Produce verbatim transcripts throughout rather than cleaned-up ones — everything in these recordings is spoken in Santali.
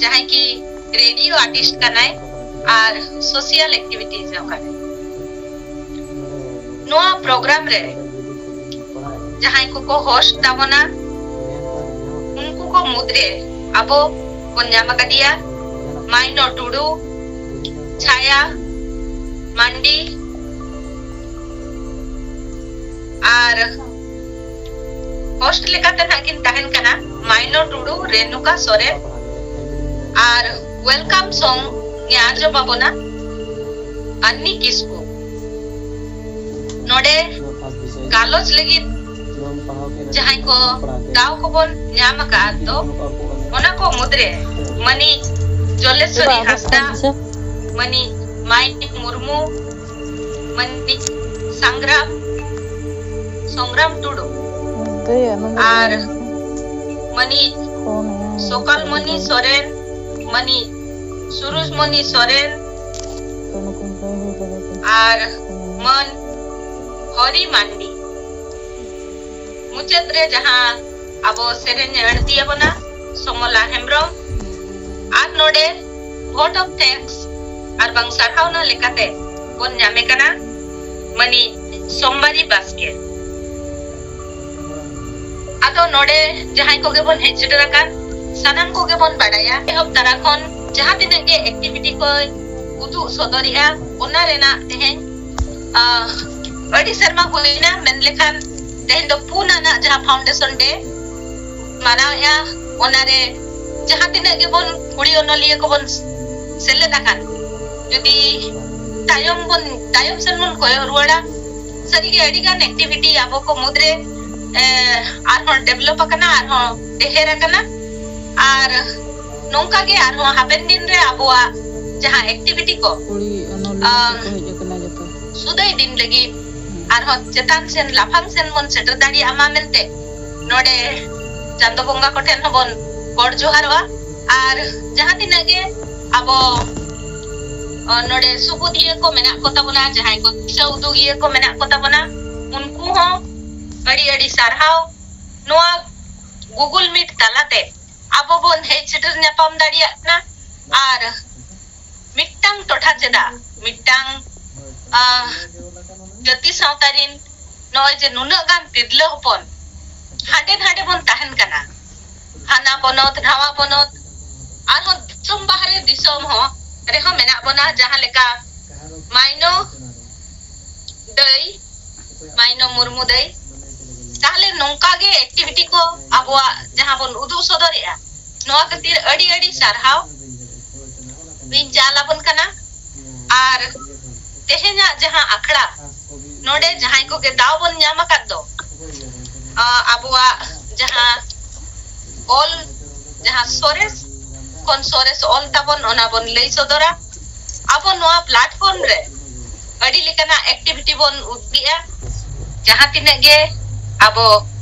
ᱡᱟᱦᱟᱸᱭ ᱠᱤ ᱨᱮᱰᱤᱭᱳ ᱟᱨᱴᱤᱥᱴ ᱠᱟᱱᱟᱭ ᱟᱨ ᱥᱳᱥᱤᱭᱟᱞ ᱮᱠᱴᱤᱵᱷᱤᱴᱤᱡ ᱦᱚᱸ ᱠᱟᱱᱟᱭ᱾ ᱱᱚᱣᱟ ᱯᱨᱳᱜᱨᱟᱢ ᱨᱮ ᱡᱟᱦᱟᱸᱭ ᱠᱚᱠᱚ ᱦᱳᱥᱴ ᱛᱟᱵᱚᱱᱟ, ᱩᱱᱠᱩ ᱠᱚ ᱢᱩᱫᱽᱨᱮ ᱟᱵᱚ ᱵᱚᱱ ᱧᱟᱢ ᱟᱠᱟᱫᱮᱭᱟ ᱢᱟᱭᱱᱚ ᱴᱩᱰᱩ, ᱪᱷᱟᱭᱟ ᱢᱟᱱᱰᱤ, ᱟᱨ ᱦᱳᱥᱴ ᱞᱮᱠᱟᱛᱮ ᱱᱟᱜ ᱠᱤᱱ ᱛᱟᱦᱮᱱ ᱠᱟᱱᱟ ᱢᱟᱭᱱᱚ ᱴᱩᱰᱩ, ᱨᱮᱱᱩᱠᱟ ᱥᱚᱨᱮᱱ, ᱟᱨ ᱣᱮᱞᱠᱟᱢ ᱥᱚᱝ ᱮ ᱟᱸᱡᱚᱢ ᱟᱵᱚᱱᱟ ᱟᱱᱱᱤ ᱠᱤᱥᱠᱩ᱾ ᱱᱚᱰᱮ ᱜᱟᱞᱚᱪ ᱞᱟᱹᱜᱤᱫ ᱡᱟᱦᱟᱸᱭ ᱠᱚ ᱫᱟᱣ ᱠᱚᱵᱚᱱ ᱧᱟᱢ ᱟᱠᱟᱫ ᱫᱚ, ᱚᱱᱟ ᱠᱚ ᱢᱩᱫᱽᱨᱮ ᱢᱟᱹᱱᱤᱡ ᱡᱚᱞᱮᱥᱣᱚᱨᱤ ᱦᱟᱸᱥᱫᱟ, ᱢᱟᱹᱱᱤᱡ ᱢᱟᱭᱤᱠ ᱢᱩᱨᱢᱩ, ᱢᱟᱹᱱᱤᱡ ᱥᱟᱝᱜᱨᱟᱢ, ᱥᱚᱝᱜᱨᱟᱢ ᱴᱩᱰᱩ, ᱟᱨ ᱢᱟᱹᱱᱤᱡ ᱥᱚᱠᱟᱞᱢᱚᱱᱤ ᱥᱚᱨᱮᱱ, ᱢᱟᱹᱱᱤᱡ ᱥᱩᱨᱩᱡᱽᱢᱚᱱᱤ ᱥᱚᱨᱮᱱ, ᱟᱨ ᱢᱟᱹᱱ ᱦᱚᱨᱤ ᱢᱟᱱᱰᱤ᱾ ᱢᱩᱪᱟᱹᱫ ᱨᱮ ᱡᱟᱦᱟᱸ ᱟᱵᱚ ᱥᱮᱨᱮᱧ ᱮ ᱟᱹᱲᱛᱤ ᱟᱵᱚᱱᱟ ᱥᱚᱢᱚᱞᱟ ᱦᱮᱢᱵᱨᱚᱢ, ᱟᱨ ᱱᱚᱰᱮ vote of thanks ᱟᱨ ᱵᱟᱝ ᱥᱟᱨᱦᱟᱣᱱᱟ ᱞᱮᱠᱟᱛᱮ ᱵᱚᱱ ᱧᱟᱢᱮ ᱠᱟᱱᱟ ᱢᱟᱹᱱᱤᱡ ᱥᱳᱢᱵᱟᱨᱤ ᱵᱟᱥᱠᱮ᱾ ᱟᱫᱚ ᱱᱚᱰᱮ ᱡᱟᱦᱟᱸᱭ ᱠᱚᱜᱮ ᱵᱚᱱ ᱦᱮᱡ ᱥᱮᱴᱮᱨ ᱟᱠᱟᱱ, ᱥᱟᱱᱟᱢ ᱠᱚᱜᱮ ᱵᱚᱱ ᱵᱟᱰᱟᱭᱟ ᱮᱦᱚᱵ ᱛᱟᱨᱟ ᱠᱷᱚᱱ ᱡᱟᱦᱟᱸ ᱛᱤᱱᱟᱹᱜ ᱜᱮ ᱮᱠᱴᱤᱵᱷᱤᱴᱤ ᱠᱚᱭ ᱩᱫᱩᱜ ᱥᱚᱫᱚᱨᱮᱜᱼᱟ, ᱚᱱᱟ ᱨᱮᱱᱟᱜ ᱛᱮᱦᱮᱧ ᱟᱹᱰᱤ ᱥᱮᱨᱢᱟ ᱦᱩᱭᱱᱟ, ᱢᱮᱱ ᱞᱮᱠᱷᱟᱱ ᱛᱮᱦᱮᱧ ᱫᱚ ᱯᱩᱱ ᱟᱱᱟᱜ ᱡᱟᱦᱟᱸ ᱯᱷᱟᱣᱩᱱᱰᱮᱥᱚᱱ ᱰᱮ ᱢᱟᱱᱟᱣᱮᱜᱼᱟ, ᱚᱱᱟᱨᱮ ᱡᱟᱦᱟᱸ ᱛᱤᱱᱟᱹᱜ ᱜᱮᱵᱚᱱ ᱠᱩᱲᱤ ᱚᱱᱚᱞᱤᱭᱟᱹ ᱠᱚᱵᱚᱱ ᱥᱮᱞᱮᱫ ᱟᱠᱟᱱ, ᱡᱩᱫᱤ ᱛᱟᱭᱚᱢ ᱵᱚᱱ, ᱛᱟᱭᱚᱢ ᱥᱮᱱ ᱵᱚᱱ ᱠᱚᱭᱚᱜ ᱨᱩᱣᱟᱹᱲᱟ, ᱥᱟᱹᱨᱤᱜᱮ ᱟᱹᱰᱤ ᱜᱟᱱ ᱮᱠᱴᱤᱵᱷᱤᱴᱤ ᱟᱵᱚ ᱠᱚ ᱢᱩᱫᱽᱨᱮ ᱮ, ᱟᱨᱦᱚᱸ ᱰᱮᱵᱷᱞᱚᱯ ᱟᱠᱟᱱᱟ, ᱟᱨᱦᱚᱸ ᱰᱷᱮᱨ ᱟᱠᱟᱱᱟ᱾ ᱟᱨ ᱱᱚᱝᱠᱟ ᱜᱮ ᱟᱨᱦᱚᱸ ᱦᱟᱯᱮᱱ ᱫᱤᱱ ᱨᱮ ᱟᱵᱚᱣᱟᱜ ᱡᱟᱦᱟᱸ ᱮᱠᱴᱤᱵᱷᱤᱴᱤ ᱠᱚ, ᱠᱩᱲᱤ ᱚᱱᱚᱞᱤᱭᱟᱹ ᱟᱢ, ᱠᱚᱠᱚ ᱦᱮᱡ ᱟᱠᱟᱱᱟ ᱡᱚᱛᱚ᱾ ᱥᱩᱫᱟᱹᱭ ᱫᱤᱱ ᱞᱟᱹᱜᱤᱫ ᱟᱨᱦᱚᱸ ᱪᱮᱛᱟᱱ ᱥᱮᱱ, ᱞᱟᱯᱷᱟᱝ ᱥᱮᱱ ᱵᱚᱱ ᱥᱮᱴᱮᱨ ᱫᱟᱲᱮᱭᱟᱜ ᱢᱟ ᱢᱮᱱᱛᱮ ᱱᱚᱰᱮ ᱪᱟᱸᱫᱚ ᱵᱚᱸᱜᱟ ᱠᱚᱴᱷᱮᱱ ᱦᱚᱸᱵᱚᱱ ᱜᱚᱰ ᱡᱚᱦᱟᱨᱚᱜᱼᱟ᱾ ᱟᱨ ᱡᱟᱦᱟᱸ ᱛᱤᱱᱟᱹᱜ ᱜᱮ ᱟᱵᱚ ᱱᱚᱰᱮ ᱥᱩᱵᱩᱫᱷᱤᱭᱟᱹ ᱠᱚ ᱢᱮᱱᱟᱜ ᱠᱚ ᱛᱟᱵᱚᱱᱟ, ᱡᱟᱦᱟᱸᱭ ᱠᱚ ᱫᱤᱥᱟᱹ ᱩᱫᱩᱜᱤᱭᱟᱹ ᱠᱚ ᱢᱮᱱᱟᱜ ᱠᱚ ᱛᱟᱵᱚᱱᱟ, ᱩᱱᱠᱩ ᱦᱚᱸ ᱟᱹᱰᱤ ᱟᱹᱰᱤ ᱥᱟᱨᱦᱟᱣ᱾ ᱱᱚᱣᱟ Google Meet ᱛᱟᱞᱟᱛᱮ ᱟᱵᱚ ᱵᱚᱱ ᱦᱮᱡ ᱥᱮᱴᱮᱨ ᱧᱟᱯᱟᱢ ᱫᱟᱲᱮᱭᱟᱜ ᱠᱟᱱᱟ᱾ ᱟᱨ ᱢᱤᱫᱴᱟᱝ ᱴᱚᱴᱷᱟ ᱪᱮᱫᱟᱜ, ᱢᱤᱫᱴᱟᱝ, ᱟᱦ, ᱡᱟᱹᱛᱤ ᱥᱟᱶᱛᱟ ᱨᱤᱱ ᱱᱚᱜᱼᱚᱭ ᱡᱮ ᱱᱩᱱᱟᱹᱜ ᱜᱟᱱ ᱛᱤᱨᱞᱟᱹ ᱦᱚᱯᱚᱱ ᱦᱟᱸᱰᱮ ᱱᱟᱰᱮ ᱵᱚᱱ ᱛᱟᱦᱮᱱ ᱠᱟᱱᱟ, ᱦᱟᱱᱟ ᱯᱚᱱᱚᱛ ᱱᱟᱣᱟ ᱯᱚᱱᱚᱛ, ᱟᱨᱦᱚᱸ ᱫᱤᱥᱚᱢ ᱵᱟᱦᱨᱮ ᱫᱤᱥᱚᱢ ᱦᱚᱸ ᱨᱮᱦᱚᱸ ᱢᱮᱱᱟᱜ ᱵᱚᱱᱟ᱾ ᱡᱟᱦᱟᱸ ᱞᱮᱠᱟ ᱢᱟᱭᱱᱚ ᱫᱟᱹᱭ, ᱢᱟᱭᱱᱚ ᱢᱩᱨᱢᱩ ᱫᱟᱹᱭ, ᱛᱟᱦᱞᱮ ᱱᱚᱝᱠᱟ ᱜᱮ ᱮᱠᱴᱤᱵᱷᱤᱴᱤ ᱠᱚ ᱟᱵᱚᱣᱟᱜ ᱡᱟᱦᱟᱸ ᱵᱚᱱ ᱩᱫᱩᱜ ᱥᱚᱫᱚᱨᱮᱜᱼᱟ, ᱱᱚᱣᱟ ᱠᱷᱟᱹᱛᱤᱨ ᱟᱹᱰᱤ ᱟᱹᱰᱤ ᱥᱟᱨᱦᱟᱣ ᱤᱧ ᱪᱟᱞ ᱟᱵᱚᱱ ᱠᱟᱱᱟ᱾ ᱟᱨ ᱛᱮᱦᱮᱧᱟᱜ ᱡᱟᱦᱟᱸ ᱟᱠᱷᱲᱟ, ᱱᱚᱰᱮ ᱡᱟᱦᱟᱸᱭ ᱠᱚᱜᱮ ᱫᱟᱣ ᱵᱚᱱ ᱧᱟᱢ ᱟᱠᱟᱫ ᱫᱚ, ᱟ, ᱟᱵᱚᱣᱟᱜ ᱡᱟᱦᱟᱸ ᱚᱞ, ᱡᱟᱦᱟᱸ ᱥᱚᱨᱮᱥ ᱠᱷᱚᱱ ᱥᱚᱨᱮᱥ ᱚᱞ ᱛᱟᱵᱚᱱ, ᱚᱱᱟ ᱵᱚᱱ ᱞᱟᱹᱭ ᱥᱚᱫᱚᱨᱟ᱾ ᱟᱵᱚ ᱱᱚᱣᱟ ᱯᱞᱟᱴᱯᱷᱚᱨᱢ ᱨᱮ ᱟᱹᱰᱤ ᱞᱮᱠᱟᱱᱟᱜ ᱮᱠᱴᱤᱵᱷᱤᱴᱤ ᱵᱚᱱ ᱩᱫᱩᱜᱮᱜᱼᱟ᱾ ᱡᱟᱦᱟᱸ ᱛᱤᱱᱟᱹᱜ ᱜᱮ ᱟᱵᱚ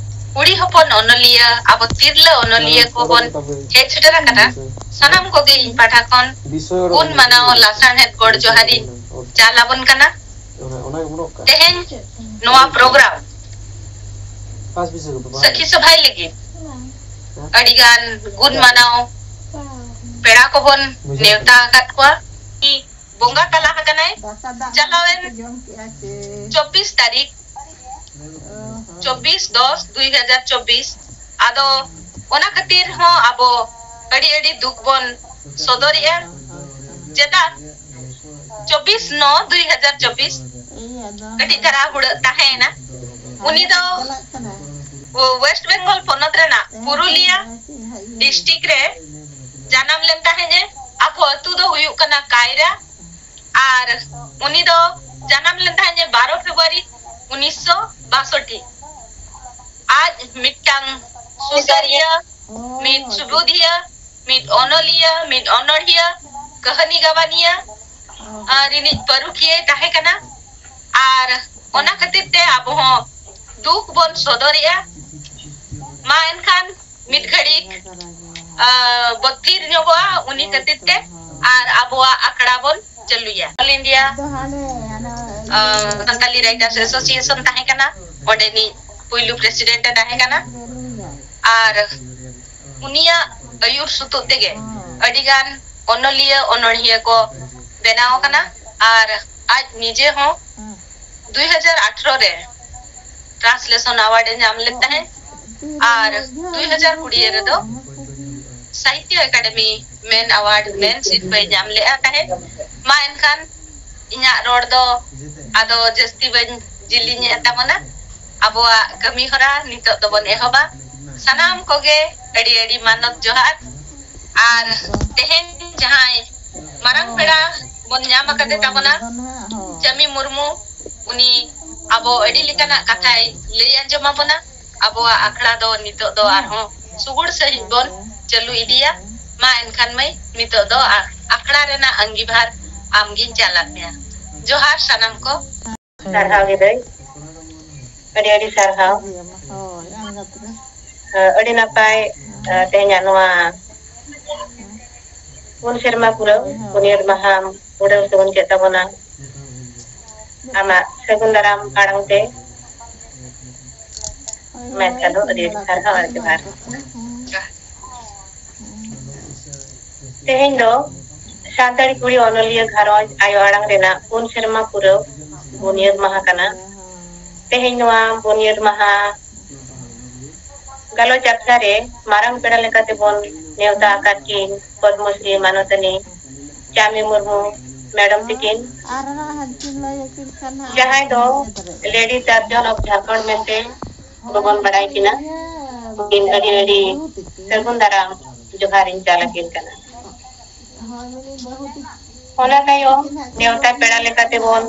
ᱠᱩᱲᱤ ᱦᱚᱯᱚᱱ ᱚᱱᱚᱞᱤᱭᱟᱹ, ᱟᱵᱚ ᱛᱤᱨᱞᱟᱹ ᱚᱱᱚᱞᱤᱭᱟᱹ ᱠᱚᱵᱚᱱ ᱦᱮᱡ ᱥᱮᱴᱮᱨ ᱟᱠᱟᱱᱟ, ᱥᱟᱱᱟᱢ ᱠᱚᱜᱮ ᱤᱧ ᱯᱟᱦᱴᱟ ᱠᱷᱚᱱ ᱜᱩᱱ ᱢᱟᱱᱟᱣ ᱞᱟᱥᱟᱬᱦᱮᱫ ᱜᱚᱰ ᱡᱚᱦᱟᱨᱤᱧ ᱪᱟᱞ ᱟᱵᱚᱱ ᱠᱟᱱᱟ᱾ ᱛᱮᱦᱮᱧ ᱱᱚᱣᱟ ᱯᱨᱳᱜᱨᱟᱢ ᱥᱟᱹᱠᱷᱤ ᱥᱚᱵᱷᱟᱭ ᱞᱟᱹᱜᱤᱫ ᱟᱹᱰᱤᱜᱟᱱ ᱜᱩᱱ ᱢᱟᱱᱟᱣ ᱯᱮᱲᱟ ᱠᱚᱵᱚᱱ ᱱᱮᱣᱛᱟ ᱟᱠᱟᱫ ᱠᱚᱣᱟ᱾ ᱵᱚᱸᱜᱟ ᱛᱟᱞᱟ ᱟᱠᱟᱱᱟᱭ ᱪᱟᱞᱟᱣᱮᱱ ᱪᱚᱵᱵᱤᱥ ᱛᱟᱹᱨᱤᱠᱷ, ᱪᱚᱵᱵᱤᱥ ᱫᱚᱥ ᱫᱩᱭ ᱦᱟᱡᱟᱨ ᱪᱚᱵᱵᱤᱥ᱾ ᱟᱫᱚ ᱚᱱᱟ ᱠᱷᱟᱹᱛᱤᱨ ᱦᱚᱸ ᱟᱵᱚ ᱟᱹᱰᱤ ᱟᱹᱰᱤ ᱫᱩᱠ ᱵᱚᱱ ᱥᱚᱫᱚᱨᱮᱜᱼᱟ᱾ ᱪᱮᱫᱟᱜ ᱪᱚᱵᱵᱤᱥ ᱱᱚ ᱫᱩᱭ ᱦᱟᱡᱟᱨ ᱪᱚᱵᱵᱤᱥ ᱠᱟᱹᱴᱤᱡ ᱫᱷᱟᱨᱟ ᱦᱩᱲᱟᱹᱜ ᱛᱟᱦᱮᱸᱭᱮᱱᱟ᱾ ᱩᱱᱤ ᱫᱚ ᱳᱭᱮᱥᱴ ᱵᱮᱝᱜᱚᱞ ᱯᱚᱱᱚᱛ ᱨᱮᱱᱟᱜ ᱯᱩᱨᱩᱞᱤᱭᱟ ᱰᱤᱥᱴᱨᱤᱠᱴ ᱨᱮ ᱡᱟᱱᱟᱢ ᱞᱮᱱ ᱛᱟᱦᱮᱸᱫ ᱮ᱾ ᱟᱠᱚ ᱟᱹᱛᱩ ᱫᱚ ᱦᱩᱭᱩᱜ ᱠᱟᱱᱟ ᱠᱟᱭᱨᱟ᱾ ᱟᱨ ᱩᱱᱤ ᱫᱚ ᱡᱟᱱᱟᱢ ᱞᱮᱱ ᱛᱟᱦᱮᱸᱫ ᱮ ᱵᱟᱨᱚ ᱯᱷᱮᱵᱨᱩᱣᱟᱨᱤ ᱩᱱᱤᱥᱥᱚ ᱵᱟᱥᱚᱴᱴᱤ᱾ ᱟᱡ ᱢᱤᱫᱴᱟᱝ ᱥᱩᱥᱟᱹᱨᱤᱭᱟᱹ, ᱢᱤᱫ ᱥᱩᱵᱩᱫᱷᱤᱭᱟᱹ, ᱢᱤᱫ ᱚᱱᱚᱞᱤᱭᱟᱹ, ᱢᱤᱫ ᱚᱱᱚᱲᱦᱤᱭᱟᱹ, ᱠᱟᱹᱦᱱᱤ ᱜᱟᱵᱟᱱᱤᱭᱟᱹ, ᱟᱨ ᱨᱤᱱᱤᱡ ᱯᱟᱹᱨᱩᱠᱷᱤᱭᱟᱹᱭ ᱛᱟᱦᱮᱸ ᱠᱟᱱᱟ᱾ ᱟᱨ ᱚᱱᱟ ᱠᱷᱟᱹᱛᱤᱨ ᱛᱮ ᱟᱵᱚ ᱦᱚᱸ ᱫᱩᱠ ᱵᱚᱱ ᱥᱚᱫᱚᱨᱮᱜᱼᱟ᱾ ᱢᱟ ᱮᱱᱠᱷᱟᱱ ᱢᱤᱫ ᱜᱷᱟᱹᱲᱤᱠ, ᱟ, ᱵᱚ ᱛᱷᱤᱨ ᱧᱚᱜᱚᱜᱼᱟ, ᱩᱱᱤ ᱠᱷᱟᱹᱛᱤᱨ ᱛᱮ, ᱟᱨ ᱟᱵᱚᱣᱟᱜ ᱟᱠᱷᱲᱟ ᱵᱚᱱ ᱪᱟᱹᱞᱩᱭᱟ᱾ All India, ᱟ, Santali Writers Association ᱛᱟᱦᱮᱸ ᱠᱟᱱᱟ, ᱚᱸᱰᱮᱱᱤᱡ ᱯᱩᱭᱞᱩ president ᱮ ᱛᱟᱦᱮᱸ ᱠᱟᱱᱟ᱾ ᱟᱨ ᱩᱱᱤᱭᱟᱜ ᱟᱹᱭᱩᱨ ᱥᱩᱛᱩᱜ ᱛᱮᱜᱮ ᱟᱹᱰᱤᱜᱟᱱ ᱚᱱᱚᱞᱤᱭᱟᱹ ᱚᱱᱚᱬᱦᱤᱭᱟᱹ ᱠᱚ ᱵᱮᱱᱟᱣ ᱟᱠᱟᱱᱟ᱾ ᱟᱨ ᱟᱡ ᱱᱤᱡᱮ ᱦᱚᱸ ᱫᱩᱭ ᱦᱟᱡᱟᱨ ᱟᱴᱷᱨᱚ ᱨᱮ Translation Award ᱮ ᱧᱟᱢ ᱞᱮᱫ ᱛᱟᱦᱮᱸᱫ᱾ ᱟᱨ ᱫᱩᱭ ᱦᱟᱡᱟᱨ ᱠᱩᱲᱤ ᱨᱮᱫᱚ ᱥᱟᱦᱤᱛᱭᱚ ᱮᱠᱟᱰᱮᱢᱤ ᱢᱮᱱ ᱟᱣᱟᱨᱰ, ᱢᱮᱱ ᱥᱤᱨᱯᱟᱹᱭ ᱧᱟᱢ ᱞᱮᱫᱼᱟ ᱛᱟᱦᱮᱸᱫ᱾ ᱢᱟ ᱮᱱᱠᱷᱟᱱ ᱤᱧᱟᱹᱜ ᱨᱚᱲ ᱫᱚ ᱟᱫᱚ ᱡᱟᱹᱥᱛᱤ ᱵᱟᱹᱧ ᱡᱤᱞᱤᱧᱮᱫ ᱛᱟᱵᱚᱱᱟ᱾ ᱟᱵᱚᱣᱟᱜ ᱠᱟᱹᱢᱤ ᱦᱚᱨᱟ ᱱᱤᱛᱚᱜ ᱫᱚᱵᱚᱱ ᱮᱦᱚᱵᱟ᱾ ᱥᱟᱱᱟᱢ ᱠᱚᱜᱮ ᱟᱹᱰᱤ ᱟᱹᱰᱤ ᱢᱟᱱᱚᱛ ᱡᱚᱦᱟᱨ᱾ ᱟᱨ ᱛᱮᱦᱮᱧ ᱡᱟᱦᱟᱸᱭ ᱢᱟᱨᱟᱝ ᱯᱮᱲᱟ ᱵᱚᱱ ᱧᱟᱢ ᱟᱠᱟᱫᱮ ᱛᱟᱵᱚᱱᱟ, ᱪᱟᱢᱤ ᱢᱩᱨᱢᱩ, ᱩᱱᱤ ᱟᱵᱚ ᱟᱹᱰᱤ ᱞᱮᱠᱟᱱᱟᱜ ᱠᱟᱛᱷᱟᱭ ᱞᱟᱹᱭ ᱟᱸᱡᱚᱢ ᱟᱵᱚᱱᱟ᱾ ᱟᱵᱚᱣᱟᱜ ᱟᱠᱷᱲᱟ ᱫᱚ ᱱᱤᱛᱚᱜ ᱫᱚ ᱟᱨᱦᱚᱸ ᱥᱩᱜᱩᱲ ᱥᱟᱺᱦᱤᱡ ᱵᱚᱱ ᱪᱟᱹᱞᱩ ᱤᱫᱤᱭᱟ᱾ ᱢᱟ ᱮᱱᱠᱷᱟᱱ ᱢᱟᱹᱭ, ᱱᱤᱛᱚᱜ ᱫᱚ ᱟ-, ᱟᱠᱷᱲᱟ ᱨᱮᱱᱟᱜ ᱟᱺᱜᱤᱵᱷᱟᱨ ᱟᱢᱜᱤᱧ ᱪᱟᱞᱟᱫ ᱢᱮᱭᱟ᱾ ᱡᱚᱦᱟᱨ ᱥᱟᱱᱟᱢ ᱠᱚ᱾ ᱥᱟᱨᱦᱟᱣ ᱜᱮ ᱫᱟᱹᱭ, ᱟᱹᱰᱤ ᱟᱹᱰᱤ ᱥᱟᱨᱦᱟᱣ᱾ ᱦᱳᱭ, ᱟᱬᱜᱟᱛ ᱨᱮ᱾ ᱟᱹᱰᱤ ᱱᱟᱯᱟᱭ, ᱛᱮᱦᱮᱧᱟᱜ ᱱᱚᱣᱟ ᱯᱩᱱ ᱥᱮᱨᱢᱟ ᱯᱩᱨᱟᱹᱣ ᱯᱩᱱᱭᱟᱹ ᱢᱟᱦᱟᱢ ᱩᱰᱟᱹᱣ ᱥᱟᱹᱜᱩᱱ ᱠᱮᱫ ᱛᱟᱵᱚᱱᱟ᱾ ᱟᱢᱟᱜ ᱥᱟᱹᱜᱩᱱ ᱫᱟᱨᱟᱢ ᱟᱲᱟᱝ ᱛᱮ ᱢᱮᱱ ᱠᱟᱫᱚ ᱟᱹᱰᱤ ᱟᱹᱰᱤ ᱥᱟᱨᱦᱟᱣ ᱟᱨ ᱡᱚᱦᱟᱨ᱾ ᱛᱮᱦᱮᱧ ᱫᱚ ᱥᱟᱱᱛᱟᱲᱤ ᱠᱩᱲᱤ ᱚᱱᱚᱞᱤᱭᱟᱹ ᱜᱷᱟᱨᱚᱸᱡᱽ ᱟᱭᱳ ᱟᱲᱟᱝ ᱨᱮᱱᱟᱜ ᱯᱩᱱ ᱥᱮᱨᱢᱟ ᱯᱩᱨᱟᱹᱣ ᱵᱩᱱᱤᱭᱟᱹᱫ ᱢᱟᱦᱟ ᱠᱟᱱᱟ᱾ ᱛᱮᱦᱮᱧ ᱱᱚᱣᱟ ᱵᱩᱱᱤᱭᱟᱹᱫ ᱢᱟᱦᱟ ᱜᱟᱞᱚᱪ ᱟᱠᱷᱲᱟ ᱨᱮ ᱢᱟᱨᱟᱝ ᱯᱮᱲᱟ ᱞᱮᱠᱟᱛᱮ ᱵᱚᱱ ᱱᱮᱣᱛᱟ ᱟᱠᱟᱫ ᱠᱤᱱ ᱯᱚᱫᱽᱢᱚᱥᱨᱤ ᱢᱟᱱᱚᱛᱟᱱᱤ ᱪᱟᱢᱤ ᱢᱩᱨᱢᱩ ᱢᱮᱰᱚᱢ ᱛᱤᱠᱤᱱ, ᱟᱨ ᱦᱟᱸᱜ ᱦᱟᱹᱱᱠᱤᱱ ᱞᱟᱹᱭ ᱟᱹᱠᱤᱱ ᱠᱷᱟᱱ ᱦᱟᱸᱜ ᱡᱟᱦᱟᱸᱭ ᱫᱚ ᱞᱮᱰᱤ ᱪᱟᱢᱯᱤᱭᱟᱱ ᱚᱯᱷ ᱡᱷᱟᱲᱠᱷᱚᱸᱰ ᱢᱮᱱᱛᱮ ᱵᱚᱱ ᱵᱟᱲᱟᱭ ᱠᱤᱱᱟ᱾ ᱩᱱᱠᱤᱱ ᱟᱹᱰᱤ ᱟᱹᱰᱤ ᱥᱟᱹᱜᱩᱱ ᱫᱟᱨᱟᱢ ᱡᱚᱦᱟᱨ ᱤᱧ ᱪᱟᱞ ᱟᱹᱠᱤᱱ ᱠᱟᱱᱟ᱾ ᱚᱱᱟ ᱛᱟᱭᱚᱢ ᱱᱮᱣᱛᱟ ᱯᱮᱲᱟ ᱞᱮᱠᱟᱛᱮ ᱵᱚᱱ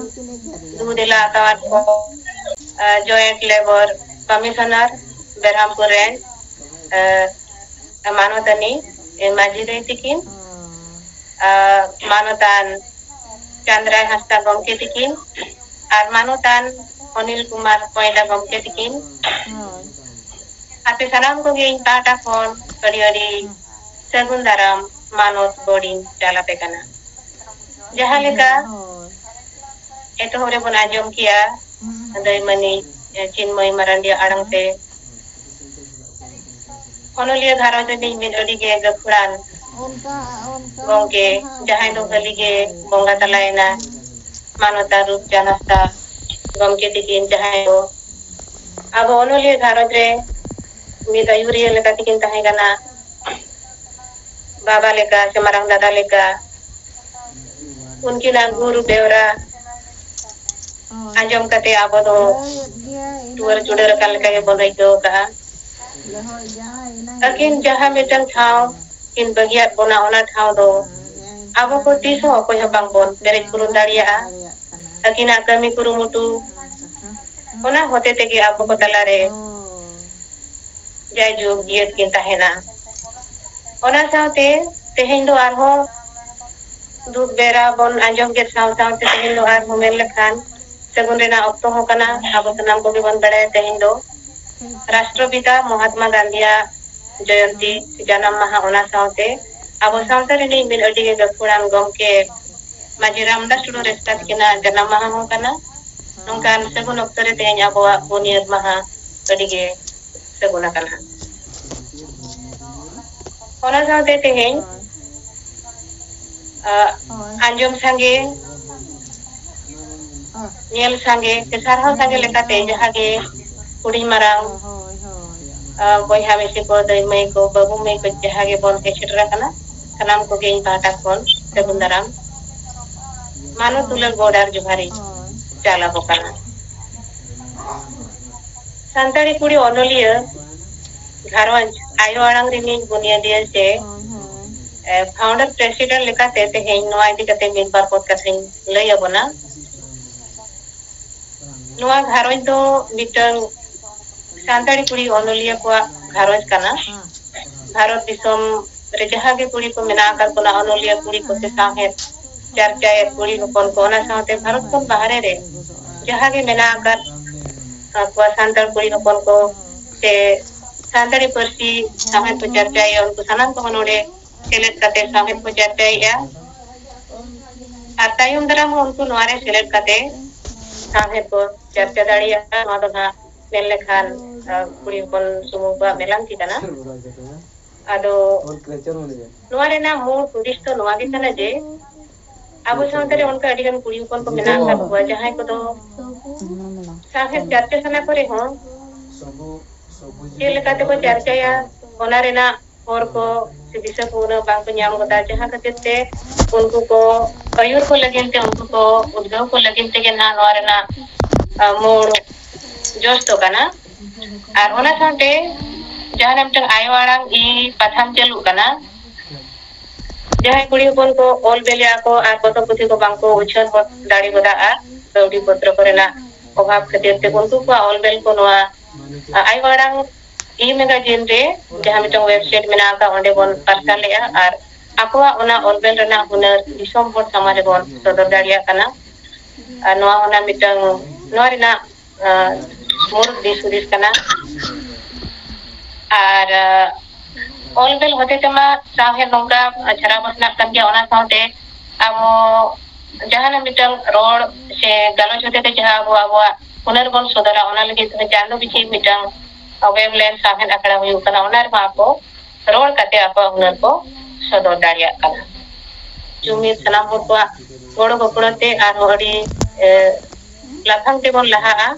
ᱫᱩ ᱫᱮᱞᱟ ᱟᱠᱟᱫ ᱠᱚ, ᱟᱨ, Joint Labour Commissioner ᱵᱮᱨᱦᱟᱢᱯᱩᱨ ᱨᱮᱱ, ᱟᱨ, ᱢᱟᱱᱚᱛᱟᱱᱤ ᱢᱟᱹᱡᱷᱤ ᱫᱟᱹᱭ ᱛᱤᱠᱤᱱ, ᱟᱨ, ᱢᱟᱱᱚᱛᱟᱱ ᱪᱟᱸᱫᱽᱨᱟᱭ ᱦᱟᱸᱥᱫᱟ ᱜᱚᱢᱠᱮ ᱛᱤᱠᱤᱱ ᱟᱨ ᱢᱟᱱᱚᱛᱟᱱ ᱚᱱᱤᱞ ᱠᱩᱢᱟᱨ ᱠᱚᱭᱰᱟ ᱜᱚᱢᱠᱮ ᱛᱤᱠᱤᱱ, ᱟᱯᱮ ᱥᱟᱱᱟᱢ ᱠᱚᱜᱮ ᱤᱧ ᱯᱟᱦᱴᱟ ᱠᱷᱚᱱ ᱟᱹᱰᱤ ᱟᱹᱰᱤ ᱥᱟᱹᱜᱩᱱ ᱫᱟᱨᱟᱢ ᱢᱟᱱᱚᱛ ᱜᱚᱰ ᱤᱧ ᱪᱟᱞ ᱟᱯᱮ ᱠᱟᱱᱟ᱾ ᱡᱟᱦᱟᱸ ᱞᱮᱠᱟ ᱮᱛᱚᱦᱚᱵ ᱨᱮᱵᱚᱱ ᱟᱸᱡᱚᱢ ᱠᱮᱜᱼᱟ, ᱫᱟᱹᱭ ᱢᱟᱹᱱᱤᱡ ᱪᱤᱱᱢᱚᱭ ᱢᱟᱨᱟᱱᱰᱤᱭᱟᱜ ᱟᱲᱟᱝ ᱛᱮ, ᱚᱱᱚᱞᱤᱭᱟᱹ ᱜᱷᱟᱨᱚᱸᱡᱽ ᱨᱤᱱᱤᱡ ᱢᱤᱫ ᱟᱹᱰᱤ ᱜᱮ ᱜᱟᱹᱠᱷᱩᱲᱟᱱ ᱜᱚᱢᱠᱮ, ᱡᱟᱦᱟᱸᱭ ᱫᱚ ᱦᱟᱹᱞᱤ ᱜᱮ ᱵᱚᱸᱜᱟ ᱛᱟᱞᱟᱭᱮᱱᱟ, ᱢᱟᱱᱚᱛᱟᱱ ᱨᱩᱯᱪᱟᱸᱫᱽ ᱦᱟᱸᱥᱫᱟ ᱜᱚᱢᱠᱮ ᱛᱤᱠᱤᱱ, ᱡᱟᱦᱟᱸᱭ ᱫᱚ ᱟᱵᱚ ᱚᱱᱚᱞᱤᱭᱟᱹ ᱜᱷᱟᱨᱚᱸᱡᱽ ᱨᱮ ᱢᱤᱫ ᱟᱹᱭᱩᱨᱤᱭᱟᱹ ᱞᱮᱠᱟ ᱛᱮᱠᱤᱱ ᱛᱟᱦᱮᱸ ᱠᱟᱱᱟ, ᱵᱟᱵᱟ ᱞᱮᱠᱟ ᱥᱮ ᱢᱟᱨᱟᱝ ᱫᱟᱫᱟ ᱞᱮᱠᱟ᱾ ᱩᱱᱠᱤᱱᱟᱜ ᱜᱩᱨ ᱵᱮᱣᱨᱟ ᱟᱸᱡᱚᱢ ᱠᱟᱛᱮ ᱟᱵᱚ ᱫᱚ ᱴᱩᱣᱟᱹᱨ ᱪᱩᱰᱟᱹᱨ ᱟᱠᱟᱱ ᱞᱮᱠᱟ ᱜᱮᱵᱚᱱ ᱟᱹᱭᱠᱟᱹᱣ ᱠᱟᱜᱼᱟ᱾ ᱟᱹᱠᱤᱱ ᱡᱟᱦᱟᱸ ᱢᱤᱫᱴᱟᱝ ᱴᱷᱟᱶ ᱠᱤᱱ ᱵᱟᱹᱜᱤᱭᱟᱫ ᱵᱚᱱᱟ, ᱚᱱᱟ ᱴᱷᱟᱶ ᱫᱚ ᱟᱵᱚ ᱠᱚ ᱛᱤᱥ ᱦᱚᱸ ᱚᱠᱚᱭ ᱦᱚᱸ ᱵᱟᱝᱵᱚᱱ ᱯᱮᱨᱮᱡ ᱯᱩᱨᱩᱱ ᱫᱟᱲᱮᱭᱟᱜᱼᱟ᱾ ᱟᱹᱠᱤᱱᱟᱜ ᱠᱟᱹᱢᱤ ᱠᱩᱨᱩᱢᱩᱴᱩ, ᱚᱱᱟ ᱦᱚᱛᱮ ᱛᱮᱜᱮ ᱟᱵᱚ ᱠᱚ ᱛᱟᱞᱟᱨᱮ ᱡᱟᱭᱡᱩᱜᱽ ᱡᱤᱭᱟᱹᱲ ᱠᱤᱱ ᱛᱟᱦᱮᱱᱟ᱾ ᱚᱱᱟ ᱥᱟᱶᱛᱮ ᱛᱮᱦᱮᱧ ᱫᱚ ᱟᱨᱦᱚᱸ ᱫᱩᱠ ᱵᱮᱲᱟ ᱵᱚᱱ ᱟᱸᱡᱚᱢ ᱠᱮᱫ ᱥᱟᱶ ᱥᱟᱶᱛᱮ ᱛᱮᱦᱮᱧ ᱫᱚ ᱟᱨᱦᱚᱸ ᱢᱮᱱ ᱞᱮᱠᱷᱟᱱ ᱥᱟᱹᱜᱩᱱ ᱨᱮᱱᱟᱜ ᱚᱠᱛᱚ ᱦᱚᱸ ᱠᱟᱱᱟ᱾ ᱟᱵᱚ ᱥᱟᱱᱟᱢ ᱠᱚᱜᱮ ᱵᱚᱱ ᱵᱟᱲᱟᱭᱟ ᱛᱮᱦᱮᱧ ᱫᱚ ᱨᱟᱥᱴᱨᱚᱯᱤᱛᱟ ᱢᱚᱦᱟᱛᱢᱟ ᱜᱟᱱᱫᱷᱤᱭᱟᱜ ᱡᱚᱭᱚᱱᱛᱤ ᱥᱮ ᱡᱟᱱᱟᱢ ᱢᱟᱦᱟ, ᱚᱱᱟ ᱥᱟᱶᱛᱮ ᱟᱵᱚ ᱥᱟᱶᱛᱟ ᱨᱤᱱᱤᱡ ᱢᱤᱫ ᱟᱹᱰᱤ ᱜᱮ ᱜᱟᱹᱠᱷᱩᱲᱟᱱ ᱜᱚᱢᱠᱮ ᱢᱟᱹᱡᱷᱤ ᱨᱟᱢᱫᱟᱥ ᱴᱩᱰᱩ ᱨᱮᱥᱠᱟ ᱛᱟᱹᱠᱤᱱᱟᱜ ᱡᱟᱱᱟᱢ ᱢᱟᱦᱟ ᱦᱚᱸ ᱠᱟᱱᱟ᱾ ᱱᱚᱝᱠᱟᱱ ᱥᱟᱹᱜᱩᱱ ᱚᱠᱛᱚ ᱨᱮ ᱛᱮᱦᱮᱧ ᱟᱵᱚᱣᱟᱜ ᱵᱩᱱᱤᱭᱟᱹᱫ ᱢᱟᱦᱟ ᱟᱹᱰᱤ ᱜᱮ ᱥᱟᱹᱜᱩᱱ ᱟᱠᱟᱱᱟ᱾ ᱚᱱᱟ ᱥᱟᱶᱛᱮ ᱛᱮᱦᱮᱧ ᱟᱸᱡᱚᱢ ᱥᱟᱸᱜᱮ, ᱧᱮᱞ ᱥᱟᱸᱜᱮ ᱥᱮ ᱥᱟᱨᱦᱟᱣ ᱥᱟᱸᱜᱮ ᱞᱮᱠᱟᱛᱮ ᱡᱟᱦᱟᱸ ᱜᱮ ᱦᱩᱰᱤᱧ ᱢᱟᱨᱟᱝ ᱵᱚᱭᱦᱟ ᱢᱤᱥᱤ ᱠᱚ, ᱫᱟᱹᱭ ᱢᱟᱹᱭ ᱠᱚ, ᱵᱟᱹᱵᱩ ᱢᱟᱹᱭ ᱠᱚ ᱡᱟᱦᱟᱸ ᱜᱮᱵᱚᱱ ᱦᱮᱡ ᱥᱮᱴᱮᱨ ᱟᱠᱟᱱᱟ, ᱥᱟᱱᱟᱢ ᱠᱚᱜᱮ ᱤᱧ ᱯᱟᱦᱴᱟ ᱠᱷᱚᱱ ᱥᱟᱹᱜᱩᱱ ᱫᱟᱨᱟᱢ, ᱢᱟᱱᱚᱛ ᱛᱩᱞᱟᱹ ᱜᱚᱰ ᱟᱨ ᱡᱚᱦᱟᱨᱤᱧ ᱪᱟᱞ ᱟᱠᱚ ᱠᱟᱱᱟ᱾ ᱥᱟᱱᱛᱟᱲᱤ ᱠᱩᱲᱤ ᱚᱱᱚᱞᱤᱭᱟᱹ ᱜᱷᱟᱨᱚᱸᱡᱽ ᱟᱭᱳ ᱟᱲᱟᱝ ᱨᱤᱱᱤᱡ ᱵᱩᱱᱤᱭᱟᱹᱫᱤᱭᱟᱹ ᱥᱮ ᱯᱷᱟᱣᱩᱱᱰᱟᱨ ᱯᱨᱮᱥᱤᱰᱮᱱᱴ ᱞᱮᱠᱟᱛᱮ ᱛᱮᱦᱮᱧ ᱱᱚᱣᱟ ᱤᱫᱤ ᱠᱟᱛᱮ ᱢᱤᱫ ᱵᱟᱨ ᱯᱚᱫ ᱠᱟᱛᱷᱟᱧ ᱞᱟᱹᱭ ᱟᱵᱚᱱᱟ᱾ ᱱᱚᱣᱟ ᱜᱷᱟᱨᱚᱸᱡᱽ ᱫᱚ ᱢᱤᱫᱴᱟᱝ ᱥᱟᱱᱛᱟᱲᱤ ᱠᱩᱲᱤ ᱚᱱᱚᱞᱤᱭᱟᱹ ᱠᱚᱣᱟᱜ ᱜᱷᱟᱨᱚᱸᱡᱽ ᱠᱟᱱᱟ᱾ ᱵᱷᱟᱨᱚᱛ ᱫᱤᱥᱚᱢ ᱨᱮ ᱡᱟᱦᱟᱸ ᱜᱮ ᱠᱩᱲᱤ ᱠᱚ ᱢᱮᱱᱟᱜ ᱟᱠᱟᱫ ᱵᱚᱱᱟ, ᱚᱱᱚᱞᱤᱭᱟᱹ ᱠᱩᱲᱤ ᱠᱚ ᱥᱮ ᱥᱟᱶᱦᱮᱫ ᱪᱟᱨᱪᱟᱭᱮᱫ ᱠᱩᱲᱤ ᱦᱚᱯᱚᱱ ᱠᱚ, ᱚᱱᱟ ᱥᱟᱶᱛᱮ ᱵᱷᱟᱨᱚᱛ ᱠᱷᱚᱱ ᱵᱟᱦᱨᱮ ᱨᱮ ᱡᱟᱦᱟᱸ ᱜᱮ ᱢᱮᱱᱟᱜ ᱟᱠᱟᱫ ᱠᱚᱣᱟ ᱥᱟᱱᱛᱟᱲ ᱠᱩᱲᱤ ᱦᱚᱯᱚᱱ ᱠᱚ ᱥᱮ ᱥᱟᱱᱛᱟᱲᱤ ᱯᱟᱹᱨᱥᱤ ᱥᱟᱶᱦᱮᱫ ᱠᱚ ᱪᱟᱨᱪᱟᱭᱮᱫᱼᱟ, ᱩᱱᱠᱩ ᱥᱟᱱᱟᱢ ᱠᱚᱦᱚᱸ ᱱᱚᱰᱮ ᱥᱮᱞᱮᱫ ᱠᱟᱛᱮ ᱥᱟᱶᱦᱮᱫ ᱠᱚ ᱪᱟᱨᱪᱟᱭᱮᱫᱼᱟ᱾ ᱟᱨ ᱛᱟᱭᱚᱢ ᱫᱟᱨᱟᱢ ᱦᱚᱸ ᱩᱱᱠᱩ ᱱᱚᱣᱟ ᱨᱮ ᱥᱮᱞᱮᱫ ᱠᱟᱛᱮ ᱥᱟᱶᱦᱮᱫ ᱠᱚ ᱪᱟᱨᱪᱟ ᱫᱟᱲᱮᱭᱟᱜᱼᱟ᱾ ᱱᱚᱣᱟ ᱫᱚ ᱱᱟᱦᱟᱜ ᱢᱮᱱ ᱞᱮᱠᱷᱟᱱ, ᱟ, ᱠᱩᱲᱤ ᱦᱚᱯᱚᱱ ᱥᱩᱢᱩᱝ ᱠᱚᱣᱟᱜ ᱢᱮᱞᱟᱢ ᱠᱤ ᱠᱟᱱᱟ᱾ ᱟᱫᱚ ᱱᱚᱣᱟ ᱨᱮᱱᱟᱜ ᱢᱩᱞ ᱦᱩᱫᱤᱥ ᱫᱚ ᱱᱚᱣᱟ ᱜᱮ ᱠᱟᱱᱟ ᱡᱮ ᱟᱵᱚ ᱥᱟᱶᱛᱟ ᱨᱮ ᱚᱱᱠᱟ ᱟᱹᱰᱤ ᱜᱟᱱ ᱠᱩᱲᱤ ᱦᱚᱯᱚᱱ ᱠᱚ ᱢᱮᱱᱟᱜ ᱟᱠᱟᱫ ᱠᱚᱣᱟ, ᱡᱟᱦᱟᱸᱭ ᱠᱚᱫᱚ ᱥᱟᱶᱦᱮᱫ ᱪᱟᱨᱪᱟ ᱥᱟᱱᱟ ᱠᱚ ᱨᱮᱦᱚᱸ ᱪᱮᱫ ᱞᱮᱠᱟ ᱛᱮᱠᱚ ᱪᱟᱨᱪᱟᱭᱟ, ᱚᱱᱟ ᱨᱮᱱᱟᱜ ᱦᱚᱨ ᱠᱚ ᱥᱮ ᱫᱤᱥᱟᱹ ᱠᱚ ᱩᱱᱟᱹᱜ ᱵᱟᱝ ᱠᱚ ᱧᱟᱢ ᱜᱚᱫᱟ, ᱡᱟᱦᱟᱸ ᱠᱷᱟᱹᱛᱤᱨ ᱛᱮ ᱩᱱᱠᱩ ᱠᱚ ᱟᱹᱭᱩᱨ ᱠᱚ ᱞᱟᱹᱜᱤᱫ ᱛᱮ, ᱩᱱᱠᱩ ᱠᱚ ᱩᱫᱽᱜᱟᱹᱣ ᱠᱚ ᱞᱟᱹᱜᱤᱫ ᱛᱮᱜᱮ ᱱᱟᱦᱟᱜ ᱱᱚᱣᱟ ᱨᱮᱱᱟᱜ, ᱟ, ᱢᱩᱲ ᱡᱚᱥ ᱫᱚ ᱠᱟᱱᱟ᱾ ᱟᱨ ᱚᱱᱟ ᱥᱟᱶᱛᱮ ᱡᱟᱦᱟᱸ ᱨᱮ ᱢᱤᱫᱴᱟᱝ ᱟᱭᱳ ᱟᱲᱟᱝ ᱤ ᱯᱟᱛᱷᱟᱢ ᱪᱟᱹᱞᱩᱜ ᱠᱟᱱᱟ, ᱡᱟᱦᱟᱸᱭ ᱠᱩᱲᱤ ᱦᱚᱯᱚᱱ ᱠᱚ ᱚᱞ ᱵᱮᱞᱮᱜᱼᱟ ᱠᱚ ᱟᱨ ᱯᱚᱛᱚᱵ ᱯᱩᱛᱷᱤ ᱠᱚ ᱵᱟᱝ ᱠᱚ ᱩᱪᱷᱟᱹᱱ ᱜᱚᱫ ᱫᱟᱲᱮ ᱜᱚᱫᱟᱜᱼᱟ, ᱠᱟᱹᱣᱰᱤ ᱯᱚᱛᱨᱚ ᱠᱚᱨᱮᱱᱟᱜ ᱚᱵᱷᱟᱵ ᱠᱷᱟᱹᱛᱤᱨ ᱛᱮ, ᱩᱱᱠᱩ ᱠᱚᱣᱟᱜ ᱚᱞ ᱵᱮᱞ ᱠᱚ ᱱᱚᱣᱟ ᱟᱭᱳ ᱟᱲᱟᱝ ᱤ ᱢᱮᱜᱟᱡᱤᱱ ᱨᱮ, ᱡᱟᱦᱟᱸ ᱢᱤᱫᱴᱟᱝ ᱣᱮᱵᱥᱟᱭᱤᱴ ᱢᱮᱱᱟᱜ ᱟᱠᱟᱫ, ᱚᱸᱰᱮ ᱵᱚᱱ ᱯᱟᱨᱥᱟᱞᱮᱜᱼᱟ ᱟᱨ ᱟᱠᱚᱣᱟᱜ ᱚᱱᱟ ᱚᱞ ᱵᱮᱞ ᱨᱮᱱᱟᱜ ᱦᱩᱱᱟᱹᱨ ᱫᱤᱥᱚᱢ ᱦᱚᱲ ᱥᱟᱢᱟᱝ ᱨᱮᱵᱚᱱ ᱥᱚᱫᱚᱨ ᱫᱟᱲᱮᱭᱟᱜ ᱠᱟᱱᱟ᱾ ᱟᱨ ᱱᱚᱣᱟ ᱚᱱᱟ ᱢᱤᱫᱴᱟᱝ, ᱱᱚᱣᱟ ᱨᱮᱱᱟᱜ, ᱟ, ᱢᱩᱲ ᱫᱤᱥ ᱦᱩᱫᱤᱥ ᱠᱟᱱᱟ᱾ ᱟᱨ, ᱟ, ᱚᱞ ᱵᱮᱞ ᱦᱚᱛᱮ ᱛᱮᱢᱟ ᱥᱟᱶᱦᱮᱫ ᱱᱚᱝᱠᱟ ᱪᱷᱟᱨᱟᱣ ᱯᱟᱥᱱᱟᱜ ᱠᱟᱱ ᱜᱮᱭᱟ, ᱚᱱᱟ ᱥᱟᱶᱛᱮ ᱟᱵᱚ ᱡᱟᱦᱟᱱᱟᱜ ᱢᱤᱫᱴᱟᱝ ᱨᱚᱲ ᱥᱮ ᱜᱟᱞᱚᱪ ᱦᱚᱛᱮ ᱛᱮ ᱡᱟᱦᱟᱸ ᱟᱵᱚ ᱟᱵᱚᱣᱟᱜ ᱦᱩᱱᱟᱹᱨ ᱵᱚᱱ ᱥᱚᱫᱚᱨᱟ, ᱚᱱᱟ ᱞᱟᱹᱜᱤᱫ ᱛᱮ ᱪᱟᱸᱫᱚ ᱯᱤᱪᱷᱤ ᱢᱤᱫᱴᱟᱝ ᱣᱮᱵ ᱞᱮᱱ ᱥᱟᱶᱦᱮᱫ ᱟᱠᱷᱲᱟ ᱦᱩᱭᱩᱜ ᱠᱟᱱᱟ, ᱚᱱᱟ ᱨᱮᱦᱚᱸ ᱟᱠᱚ ᱨᱚᱲ ᱠᱟᱛᱮ ᱟᱠᱚᱣᱟᱜ ᱦᱩᱱᱟᱹᱨ ᱠᱚ ᱥᱚᱫᱚᱨ ᱫᱟᱲᱮᱭᱟᱜ ᱠᱟᱱᱟ᱾ ᱡᱩᱢᱤᱫ ᱥᱟᱱᱟᱢ ᱦᱚᱲ ᱠᱚᱣᱟᱜ ᱜᱚᱲᱚ ᱜᱚᱯᱚᱲᱚ ᱛᱮ ᱟᱨᱦᱚᱸ ᱟᱹᱰᱤ, ᱮ, ᱞᱟᱯᱷᱟᱝ ᱛᱮᱵᱚᱱ ᱞᱟᱦᱟᱜᱼᱟ᱾